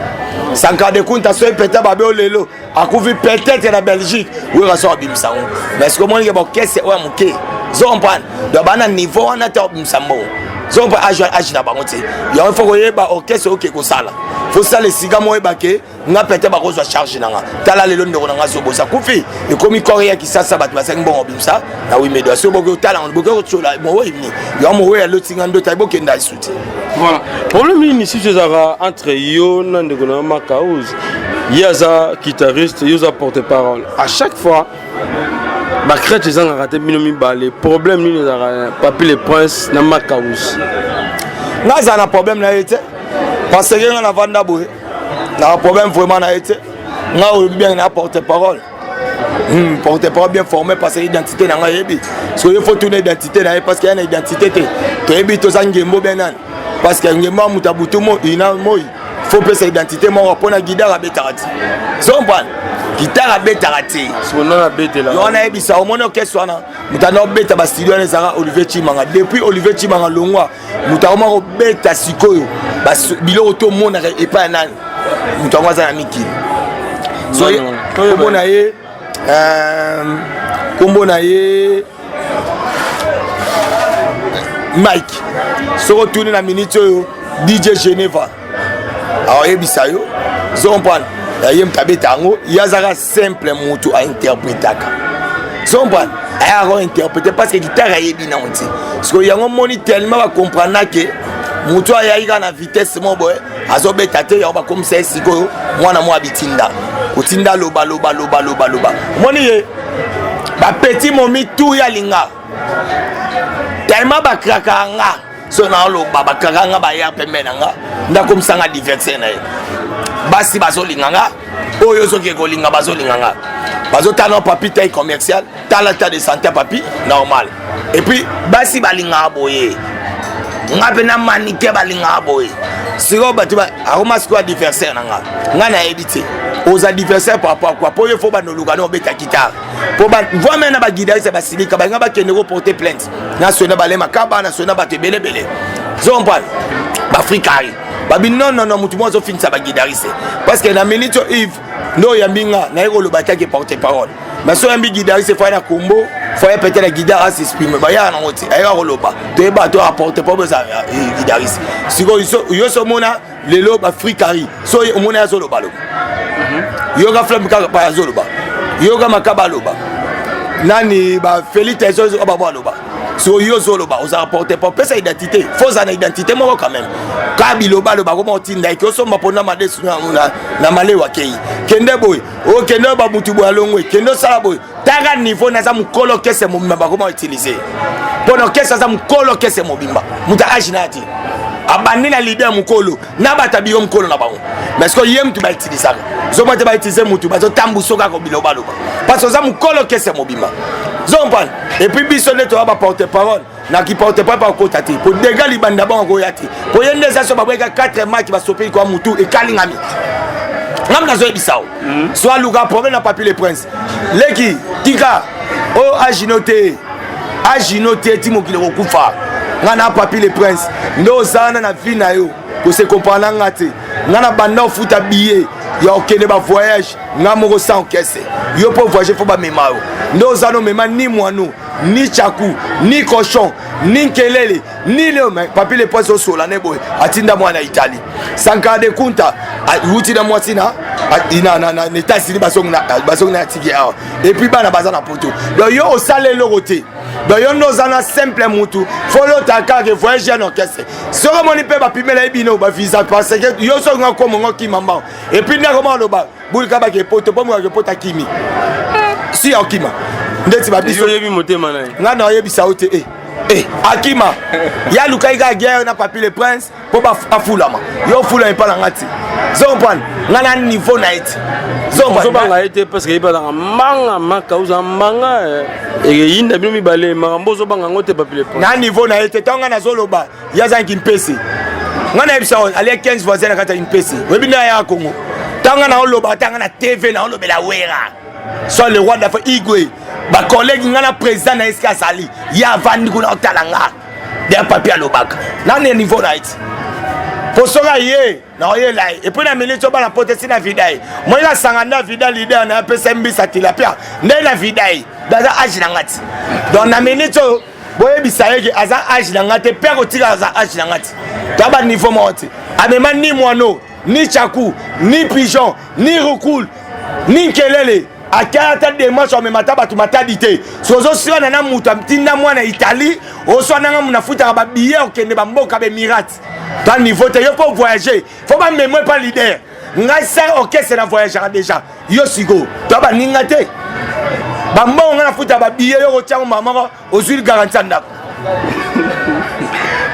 Sankara de Kunta soki peta babe o lelo akufi peut-être na Belgique, Werrason abimisa yango. Mais soki omonike baorchestre oyo ya moke, zo comprendre, donc bana niveau wana te abimisa mbongo, zo comprendre age na bango te. Yango faut koyeba orchestre oke kosala, fosala esika mo oyeba ke. Nga peut-être bakozwa charge na nga. Tala lelo ndeko na nga zobosa kufi ekomi corps ya kisasa, bato basangi mbongo bimisa na wimedo. So boke otala boke otsola mowei ni yo mowei aloti nga ndota bokenda lisusu te. Voilà, problème nini lisusu ezalaka entre yo na ndeko na yo Makaouz? Ye aza guitariste, yo oza porte parole. À chaque fois bacrete ezangaka te bino mibale. Problème nini ezalaka, Papi le Prince na Makaouz? Nga azala na problème na ye te, parce que nga navanda boye na problème vraiment na ye te. Nga oyebi bien na porte parole, porte parole bien formé, parce que identité na ngai yebi. So ye faut tuna identité na ye, parce que ya na identité te. Toyebi toza ngembo bien nani, parce que ngembo ya moto abutu moi na moi, faut pesa identité moko mpona guitare abetaka te. Zompana guitare abetaka te, yo wana yebisa. Omoni orchestre wana, moto anda obeta bastudio wana ezalaka Olivier Chimanga. Depuis Olivier Chimanga longwa, moto akoma kobeta sikoyo biloko tomonaka epai ya nani? Moto yango aza na mikili. So kombo na ye, kombo na ye Mike. Soki otuni na minute oyo DJ Geneva, aoyebisa yo. Zo comprendre, ye moto abeta yango, ye azaka simple motu ainterpretaka. Zo comprendre, ayaka kointerprete parce que guitare ayebi nango te. Sikoyo yango moni tellement bacomprendre ke motu ayaki kaka na vitesse mo boye azobeta te, yango bakomisa ye sikoyo mwana mwa bitinda kotinda loba loba loba loba loba. Omoni ye bapetit momi tu ya linga tellement bakrakaka nga. So naoloba bakaka nga, baya pembe na nga, ndakomisa nga adversaire na ye. Basi bazolinga nga, oyo soki ekolinga bazolinga nga, bazotala papi taille commercial, tala ta de santé papi normal. Et puis basi balingaka boye, nga mpe na manike balingaka boye. Sikoyo bato akoma sikoyo adversaire na nga. Nga nayebi te oza adversaire par rapport à quoi, po yo fo bandoluka na obeta guitare po voix na baguitariste basilika, balinga bakende koporter plainte na sona balema kaba na sona bato ebelebele. Zompane bafrikari babi non non non, motu moko azofinisa baguitariste, parce que na minute oyo Yves nde oyambi nga, naye koloba taki porte parole. Mais so oyambi guitariste, faya na kombo, faya peut-être na guitare asexprime, bayaka nango te, ayaka koloba toyeba to aporte parole eza guitariste. Sikoyo yo so omona lelo bafrikari, so omona ye azoloba loba, yoka flamme kaka pa azoloba, yoka makaba aloba nani, bafélix babo aloba. So yo ozoloba ozala porte pa opesa identité, fo ozala na identité moko quand même. Ka biloba aloba koma otinda eke osomba mpona madesu na malewa kei kende boye, okende oyo bamutu boye alongwe, kende osala boye. Taka niveau naza mokolo orchestre mobimba bakoma utilize mpo na orchestre. Aza mokolo orchestre mobimba, moto age na ya te, abandi na leader mokolo na bato abiyo mokolo na bango. Mais sikoyo ye mutu bautilisaka, zomba te bautilize mutu bazotambuso kaka bilobaloba, parce oza mokolo orchestre mobimba, zompane. Et puis biso nde toya baporte parole na kiporte parole, bakota te po dega libanda bango akoya te, po ye nde eza so babweka 4 match basopeli kwa mutu ekalingami. Ngam nazoyebisa o so aluka problème na Papi le Prince. Leki tika oyo agino te, agino te ti mokili kokufa. Nga na Papi le Prince nde oza wana na vie na yo kose comprendre na nga te. Nga na banda ofuta billet ya okende bavoyage nga moko sans orchestre. Yo mpo voyage fo bamema yo, nde oza na omema ni mwano ni chaku ni cochon ni nkelele ni leo. Mais Papi le Prince osola ne boye atinda mwana Italie, Sankara de Kunta wuti na mwasi na États-Unis, bazongi na atiki awa. Et puis bana baza na poto. Donc yo osala eloko te. Donc yo nde oza na simple mutu, folota kaka voyage ya na orchestre. Soki omoni mpe bapimela ye bino bavisa, parce que yo soki nga komongo okima mbango. Et puis ndako ma oloba bulika bake poto mpo mokake poto akimi si akima ndeti babiso. Oyebi motema na ye. Nga na oyebisa yo te, eh, akima ye alukaki kaka guerre na Papi le Prince mpo afulama. Yo ofulama epa na nga te, zompane nga na niveau na ye te. Ozobanga ye te parce que ye bazanga mbanga maka oza mbanga eyinda bino mibale makambo ozobanga yango te, Papi le Prince. Na niveau na ye te. Ntango nga nazoloba ye azangi mpese, nga nayebisa alia 15 voisin na kati ya mpese, oyebi nde ayaka Kongo. Ntango nga naoloba ata nga na TV naolobela Wera soit le roi d'Afrique igwe, bacollègue nga na président na esika azali, ye avandi kuna otala nga der papier alobaka nani niveau na ye ti po soki aye naoyela ye. Et puis na minute oyo bana poto esi na vida ye moi nasanga nde avida leader na apesa mbisa tilapia nde na vida ye aza age na nga ti. Donc na minute oyo boyebisa ye ke aza age na nga te, mpe akotika aza age na nga ti, toya baniveau moko te. Amema ni mwano. Ni chaku, ni pigeon, ni rukul, ni nkelele. Akaya ata demarche amema ata bato matadi te. So ozoswana na moto atinda mwana Italie, oswana nga muna futaka ba billet okende ba mboka ba Emirates. Ta niveau te yo po voyager, faut ba memo pa leader. Ngai sa orchestre na voyagera déjà. Yo siko, to ba ninga te. Ba mbongo nga na futa ba billet yo kotia mama moko ozwi garantie ya ndako.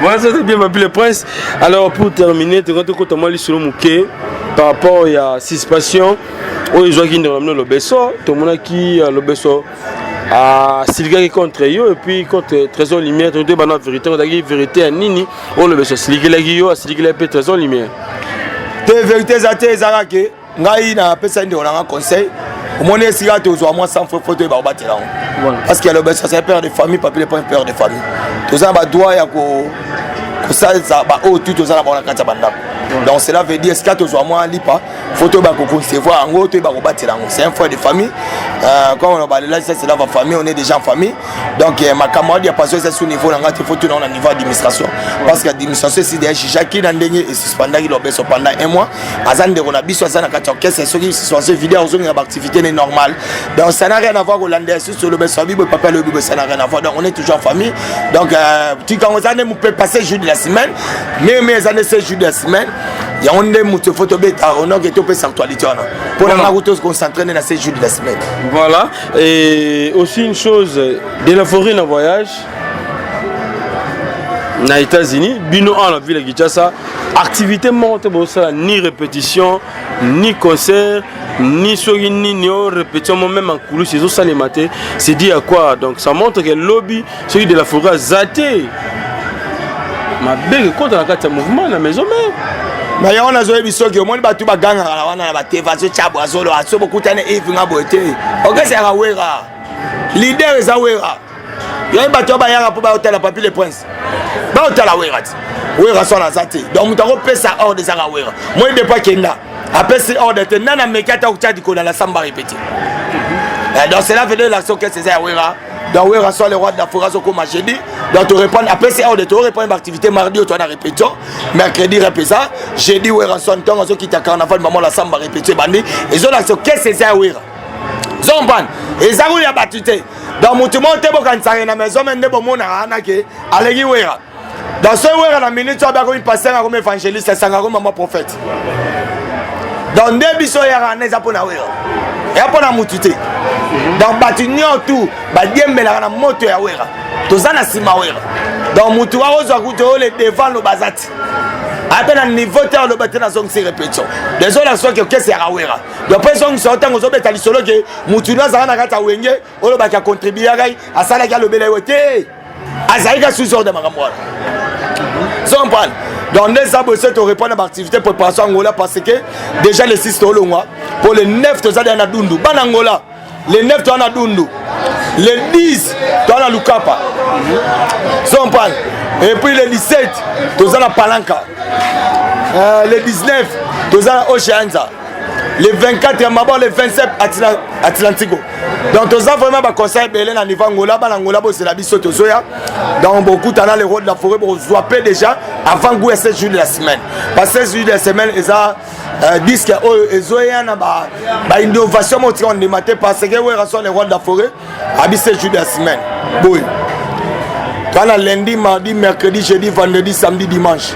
Voilà, ça c'est bien, Papi le Prince. Alors, pour terminer, tu as moi lisolo moke par rapport à suspension oyo ezwaki ndeko na bino lobeso tomonaki euh, lobeso asilikaki contre yo et puis contre trésor lumière toyeba bana vérité ozalaki vérité ya nini oyo lobeso asilikelaki yo asilikelaki mpe trésor lumière te vérité eza te ezalaka ke ngai napesaki ndeko na nga conseil omoni esika tozwa mwa 100 fois foto oyeba kobatela yango parce que aloba ça père de famille papi le père de famille toza na badroit ya kosalisa baoyo tu toza na bango na kati ya bandako donc cela veut dire esika tozwa mwa lipa fo toyeba koconcevoir yango toyeba kobatela yango. C'est un frère de famille euh, comme on balela ça, c'est la famille, on est déjà en famille. Donc euh, makambo ya passion eza sous niveau na ngai te, fo tuna na niveau administration, parce que administration esi deya jugaki na ndenge esuspendaki lobeso pendant un mois. Aza ndeko na biso, aza na kati ya orchestre. Soki suspension video, ozongela baactivité ne normal. Donc ça n'a rien à voir kolanda susu lobeso abi boye, papa alobi boye, ça n'a rien à voir. Donc on est toujours en famille. Donc euh, tikango eza nde mope passer jour de la semaine, mais eza nde ce jour de la semaine yango nde moto efo tobeta onoke topesa actualité wana mpo na nga kuto concentré nde na 7 jours de la semaine. Voilà, et aussi une chose de la forêt na voyage na États-Unis, bino awa na ville ya Kinshasa activité moko te bosala, ni répétition, ni concert, ni soki nini o répétition mo même en coulisses ezosalema te. C'est dit à quoi? Donc ça montre que lobi soki de la forêt aza te, mabe ekota na kati ya mouvement na maison mère. Na yango nazoyebi soki omoni bato bagangaka na wana na bateva azotya azolo aso bokutani Eve nga boye te. Orchestre Wera, leader eza Wera. Yayi bato oyo bayaka mpo bayotala Papi le Prince, bayotala Wera ti Wera so aza te. Donc moto akopesa ordre ezaka Wera. Moi depuis akenda apesi ordre te, nani ameki ata kotya likolo na samba répété. Donc cela veut dire l'action orchestre eza ya Wera. Donc Wera soit le roi de la forêt azokoma jeudi, donc torépondre apesi ordre, torépondre baactivité mardi oyo toa na répétition, mercredi rep eza, jeudi Wera so ntongo azokita carnaval mama la samba répétition ebandi. Ezolakisa orchestre eza ya Wera, zompane eza kuya bato te. Donc motu moko te bokanisaka na maison me nde bomonaka wana ke aleki Wera. Donc soki Wera na minute oyo akomi pasteur, akomi évangéliste, esanga akomi mama prophète. Donc nde biso oyaka wana eza mpona Wera, eya mpona mutu te. Donc bato nyonso tu badiembelaka na moto ya Wera, toza na nsima Wera. Donc mutu akozwa kutu oyo le devant loba aza ti ape na niveau te, aloba te nazongisi répétition. Désolé, soki orchestre yaka Wera, donc mpo ezongisa yo ntango ozobeta lisolo ke mutu no azalaka na kati ya Wenge, olobaki acontribuaki, asalaki, alobela yo te, azalaki ka sous ordre makambo wana zompane. Donc nde eza boye, se torépondre na baactivité préparation Angola, parce que déjà le 6 tolongwa pour le 9 toza deya na Dundu. Bana Angola, le 9 toza na Dundu, le 10 toza na Lukapa zompane, et puis le 17 toza na Palanka, le 19 toza na Oceanza, le 24 ya Mabor, le 27 Atlantico. Donc toza vraiment baconseil ebele na niveau Angola. Bana Angola, bozela biso, tozoya. Donc bokutana le roi de la forêt, bozwa mpe déjà avant goût ya 7 jours de la semaine, parce que 7 jours de la semaine eza disque oyo ezoya na bainnovation moko tika ondima te, parce que Wera so le roi de la forêt abi 7 jours de la semaine boye kana lundi, mardi, mercredi, jeudi, vendredi, samedi, dimanche.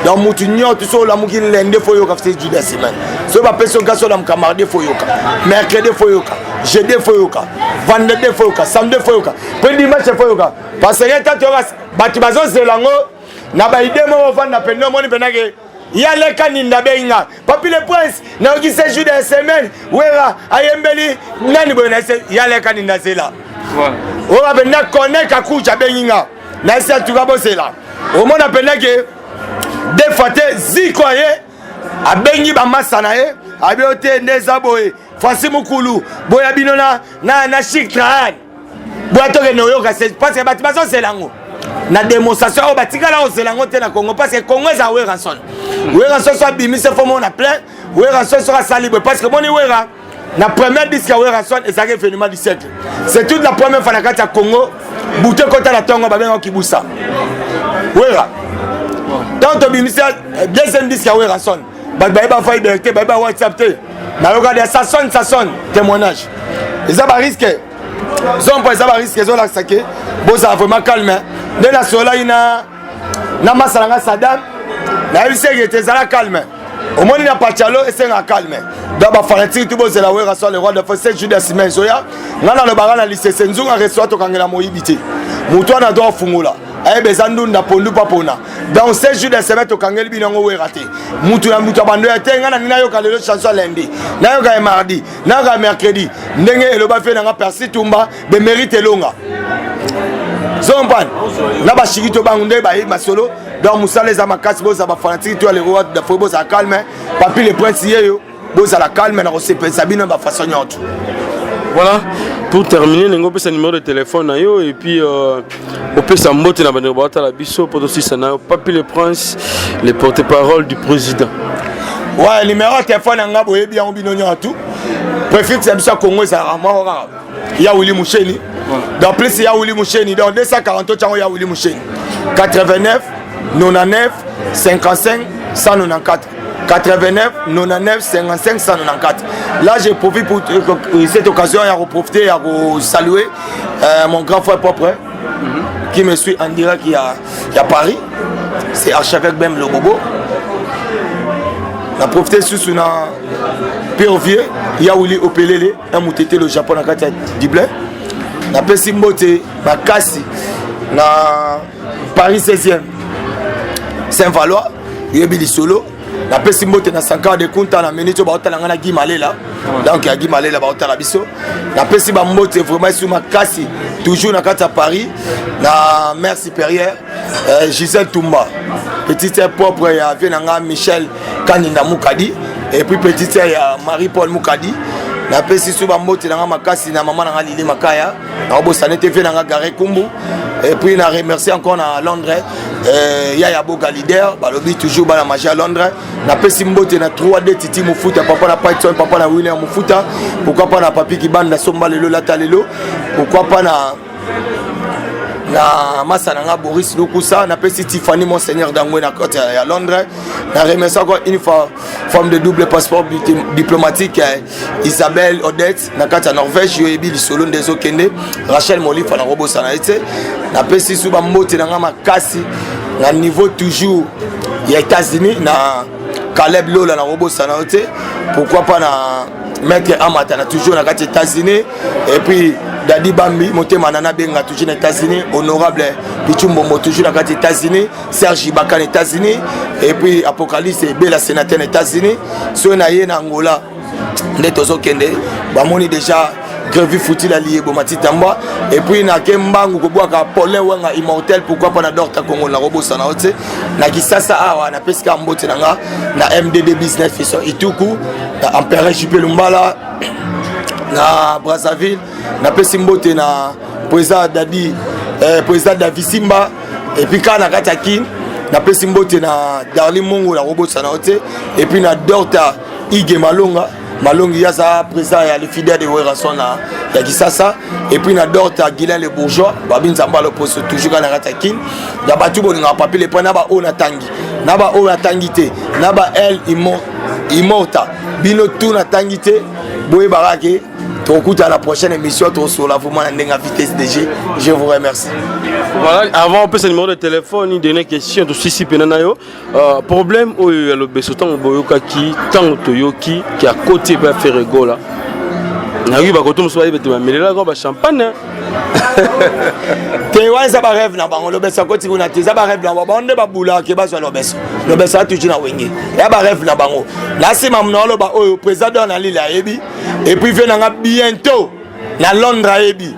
Donc mutu nyonso so olamuki lundi, fo yoka 7 jours de la semaine. So bapesi yo kasi olamuka mardi, fo yoka mercredi, fo yoka jeudi, fo yoka vendredi, fo yoka samedi, fo yoka mpe dimanche, fo yoka, parce que tata yoka bato bazozela yango na baide moko ofanda pene omoni mpenake ya leka ninda benga Papi le Prince, nayoki 7 jours de la semaine Wera ayembeli nani boye na ya leka ninda zela oyo mpenza kone kakuja abengi nga na esi atuka bozela omona mpenza ke deux fois te ziko aye abengi bamasa na ye abi o te nde eza boye Francis Mukulu boya bino na Chik Trahan boya tokende oyoka, parce que bato bazozela yango na démonstration oyo batikala kozela yango te na Congo, parce que Congo eza Werrason. Werrason so abimisi fo mona plein Werrason soki asali boye, parce que moni Wera na première disque ya Werrason ezalaki événement du siècle. C'est toute la première fois na kati ya Congo butu ekota na ntongo babengaka kibusa Wera. Ntango tobimisi deuxième disque ya Werrason Bato bayeba Viber te, bayeba WhatsApp te. Nayoka de ça sonne, ça sonne. Témoignage. Eza ba risque. Zompo eza ba risque ezolakisa ke bozala vraiment calme. Nde nasololaki na na masala nga Saddam, nayebisi eke ete ezala calme. Omoni na Pachalo esenga calme. Donc ba fanatique tout bozela Werra soit le roi de 7 jours de semaine ezoya. Nga nalobaka na lisese nzunga restaurant tokangela moyibi te. Moto wana doit fungola. Ayeba eza ndunda pondu pa pona. Donc 7 jours de semaine tokangeli bino yango Werra te. Mutu na mutu abando ya te nga na nayoka lelo chanson lundi. Nayoka ya mardi, nayoka ya mercredi. Ndenge eloba fe nanga Percy Tumba be mérite elonga. Zompane na bashiki to bango nde bayebi masolo. Donc mosala eza makasi, bozala bafanatique to ya le roi de bozala calme. Papi le prince yeyo bozala calme na kosepelisa bino ba façon nyonso. Voilà, pour terminer, ndenge opesa numéro de téléphone na yo et puis opesa mbote na bandeko baotala biso po tosisa na yo Papi le Prince, le porte-parole du président. Ouais, numéro ya téléphone na nga boyebi yango bino nyonso tout. Préfixe ya biso ya Congo ezalaka moko kaka ya Willy Musheni. Donc plus ya Willy Musheni, donc 240 tiango ya Willy Musheni. 89 99 55 194. 89 99 55 194. Là, je profite pour cette occasion à profiter à vous saluer mon grand frère propre qui me suit en direct il y a Paris. C'est archevêque Bem Lobobo. On a profité sur son père vieux, Yaouli Opelele, un moutété le Japon à Katia Dublin. On a pesi mbote makasi na Paris 16e Saint-Valois, yebi lisolo. Napesi mbote na Sankara de Kunta na minute oyo baotala nga na Guy Malela. Donc ya Guy Malela baotala biso. Napesi ba mbote vraiment esu makasi toujours na kati ya Paris na mère supérieure Gisèle Tumba, petite sœur propre ya vie na nga Michel Kaninda Mukadi et puis petite sœur ya Marie-Paul Mukadi. Napesi su ba mbote na nga makasi na mama na nga Lili Makaya, nakobosana te vie na nga Gare Kumbu. Et puis na remercier encore na Londres Yaya Boga leader balobi toujours bana magie à Londres. Napesi mbote na 3D Titi Mufuta, papa na Python, papa na William Mufuta, pourquoi pas na Papi Kibanda Somba lelo lata lelo, pourquoi pas na na masa na nga Boris Lukusa. Napesi Tiffany Monseigneur Dangwe na côte ya Londres. Na remercie encore une fois femme de double passeport diplomatique Isabelle Odette na kati ya Norvège, yo yebi lisolo nde ezokende. Rachel Molifa na kobosana ye te. Napesi su bambote na nga makasi na niveau toujours ya États-Unis na Caleb Lola na kobosana yo te, pourquoi pas na Maître Amata na toujours na kati ya États-Unis, et puis Dadi Bambi motema nana benga toujours na États-Unis, honorable Pichu Mbombo toujours na kati ya États-Unis, Serge Ibaka na États-Unis, et puis Apocalypse Bela sénateur na États-Unis. Soki na ye na Angola nde tozokende, bamoni déjà Grevi Futila Liyebo Matitambwa, et puis na ke mbangu kobwaka Paulin Wenga immortel, pourquoi pas na Dorta Congo na kobosana yo te. Na Kisasa awa napesi kaka mbote na nga na MDD Business Fiso Ituku na Empereur JP Lumbala na Brazzaville. Napesi mbote na président Dadi, président David Simba, et puis kaka na kati ya Kin napesi mbote na Darli Mungu na kobosana yo te, et puis na Dorta Ige Malonga Malongi yaza président ya le fidèle de Werrason na ya Kisasa, et puis na Dorta Guilain le bourgeois babi nzamba loposo toujours kaka na kati ya Kin. Ya bato bolingaka Papi le Prince, na ba oyo natangi na ba oyo natangi te na ba el immorta bino tout natangi te, boyebaka ke tokokuta la prochaine émission tokosola vraiment na ndenge ya vitesse DG. Je vous remercie. Voilà, avant opesa numéro de téléphone, une dernière question tosisi pena na yo. Problème oyo ya lobeso, ntango boyokaki, ntango toyoki ke akoti epe affaire egola, nayoki bakoto mosusu bayebi ete bamelelaka bachampagne. Te, wana eza barêve na bango. Lobeso akoti kuna te, eza barêve na bango. Bango nde babulaka ke bazwa lobeso. Lobeso aza toujours na Wenge, ya barêve na bango. Na nsima na oloba oyo président don na Lille ayebi, et puis vie nanga bientôt na Londres ayebi.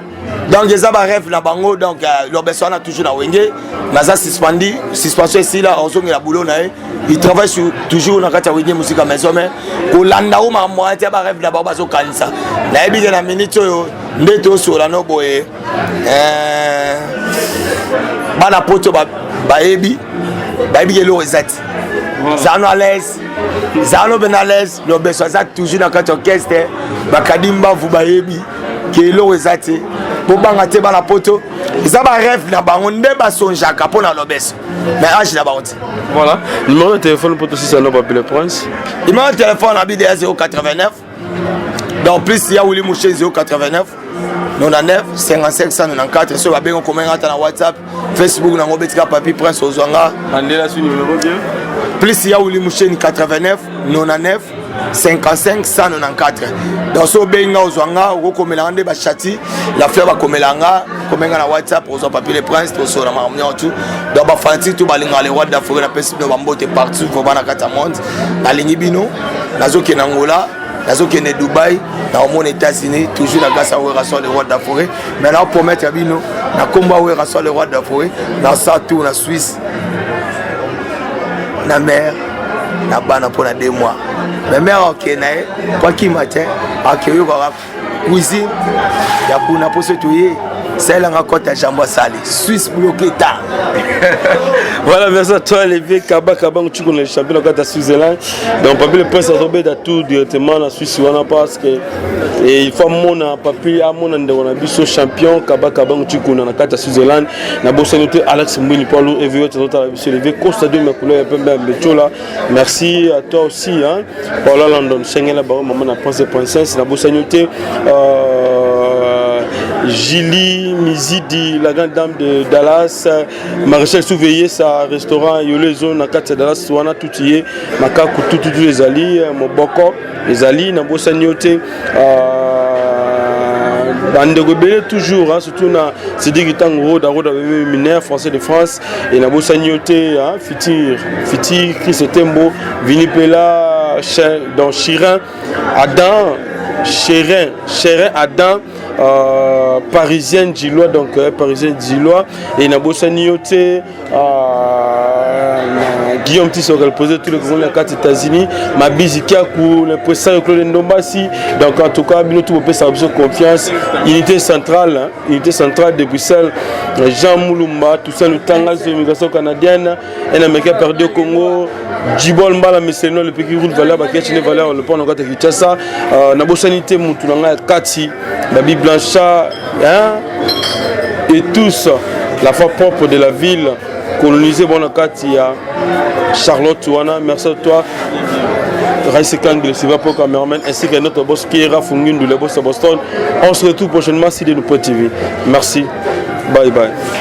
Donc eza barêve na bango. Donc lobeso wana toujours na Wenge, naza suspendi, suspension esila, ozongela boulot na ye. Il travaille sur, toujours na kati ya Wenge Musica Maison, mais kolanda o makambo wana te, ya barêve na bango bazokanisa. Nayebi ke na minute oyo nde tosola no boye, bana poto bayebi, bayebi ke eloko eza te. Zala no à l'aise, zala no mpe à l'aise. Lobeso aza toujours na kati orchestre, bakadi mbavu bayebi ke eloko eza te. Bobanga te, bana poto. Eza barêve na bango nde basonjaka mpo na lobeso, mais age na bango ti. Voilà, numéro de téléphone pour tosisa no, Papi le Prince. Numéro de téléphone na bida 089, donc plus ya Wili Mouche, 089 99 55 194. Soki babengi, okomenga ata na WhatsApp, Facebook nango, obetika Papi Prince, ozwanga. Andela su numéro bien. Plus ya Wili Musheni, 89 99 55 194. Donc so obengi nga, ozwa nga, okokomelanga nde bachati la fleur bakomela nga, komenga na WhatsApp, ozwa Papi le Prince, tosola makambo nyonso tu. Donc bafanatiques tu balingaka le roi d'Afrique, napesi bino bambote partout vraiment na kati ya monde. Nalingi bino. Nazokende Angola, nazokende Dubai, naomona États-Unis, toujours na grâce à Werrason le roi de la forêt. Mais naopromettre bino na nkombo ya Werrason le roi de la forêt, nasala tour na Suisse na mare na bana mpo na 2 mois. Mais mare akokende na ye po akima te, akoyokaka cuisine ya kuna mpo so toye salelanga côte ya jambo asali Suisse bloqué ta. Voilà, merci à toi, Olivier Kaba Kaba Tchoukou, le champion de la Switzerland. Donc, Papi le Prince a tout directement en Suisse, parce que et il faut mona Papi amona ndeko na biso champion Kaba Kaba Tchoukou na kati ya Switzerland. Na bosani te Alex Mbwini Paulo Eviot totala biso Olivier Costa de ma couleur ya pembe ya Mbetchola. Merci à toi aussi, hein. Paula London, Shengela Baro, maman na prince et princesse. Na bosani te Julie Mizidi, la grande dame de Dallas, Maréchal Souveillé, sa restaurant Yole Zone na kati ya Dallas wana tuti ye makaku tututu ezali moboko ezali. Na bosani yo te bandeko ebele toujours, hein, surtout na Cédric Ntango Roda Roda bebe mineur français de France. Et na bosani yo te, hein, Fitir Fitir Chris Tembo Vini Pela dans Chirin Adam Chérin Chérin Adam, parisien Djilois, donc parisien Djilois. Et nabosani yo te Guillaume Tissoka, le président de tous les Congolais na États-Unis, Mabizi Kiakou, le président Claude Ndombasi. Donc en tout cas, bino tout ça confiance, unité centrale, hein, unité centrale de Bruxelles, Jean Moulumba, tout ça, le Tanga de l'immigration canadienne, un Américain perdu au Congo, Djibol Mbala Meseno, le petit roule valeur, Bakechine valeur, le pont en Kinshasa, nabosani te mutu na ngai Kati, Babi Blanchard, hein, et tous, la foi propre de la ville colonisée, bon, kati ya Charlotte wana. Merci à toi Raïs Kang, le Silva pour cameraman, ainsi que notre boss Kiera Fungundu, le boss de Boston. On se retrouve prochainement sur nous TV. Merci. Bye bye.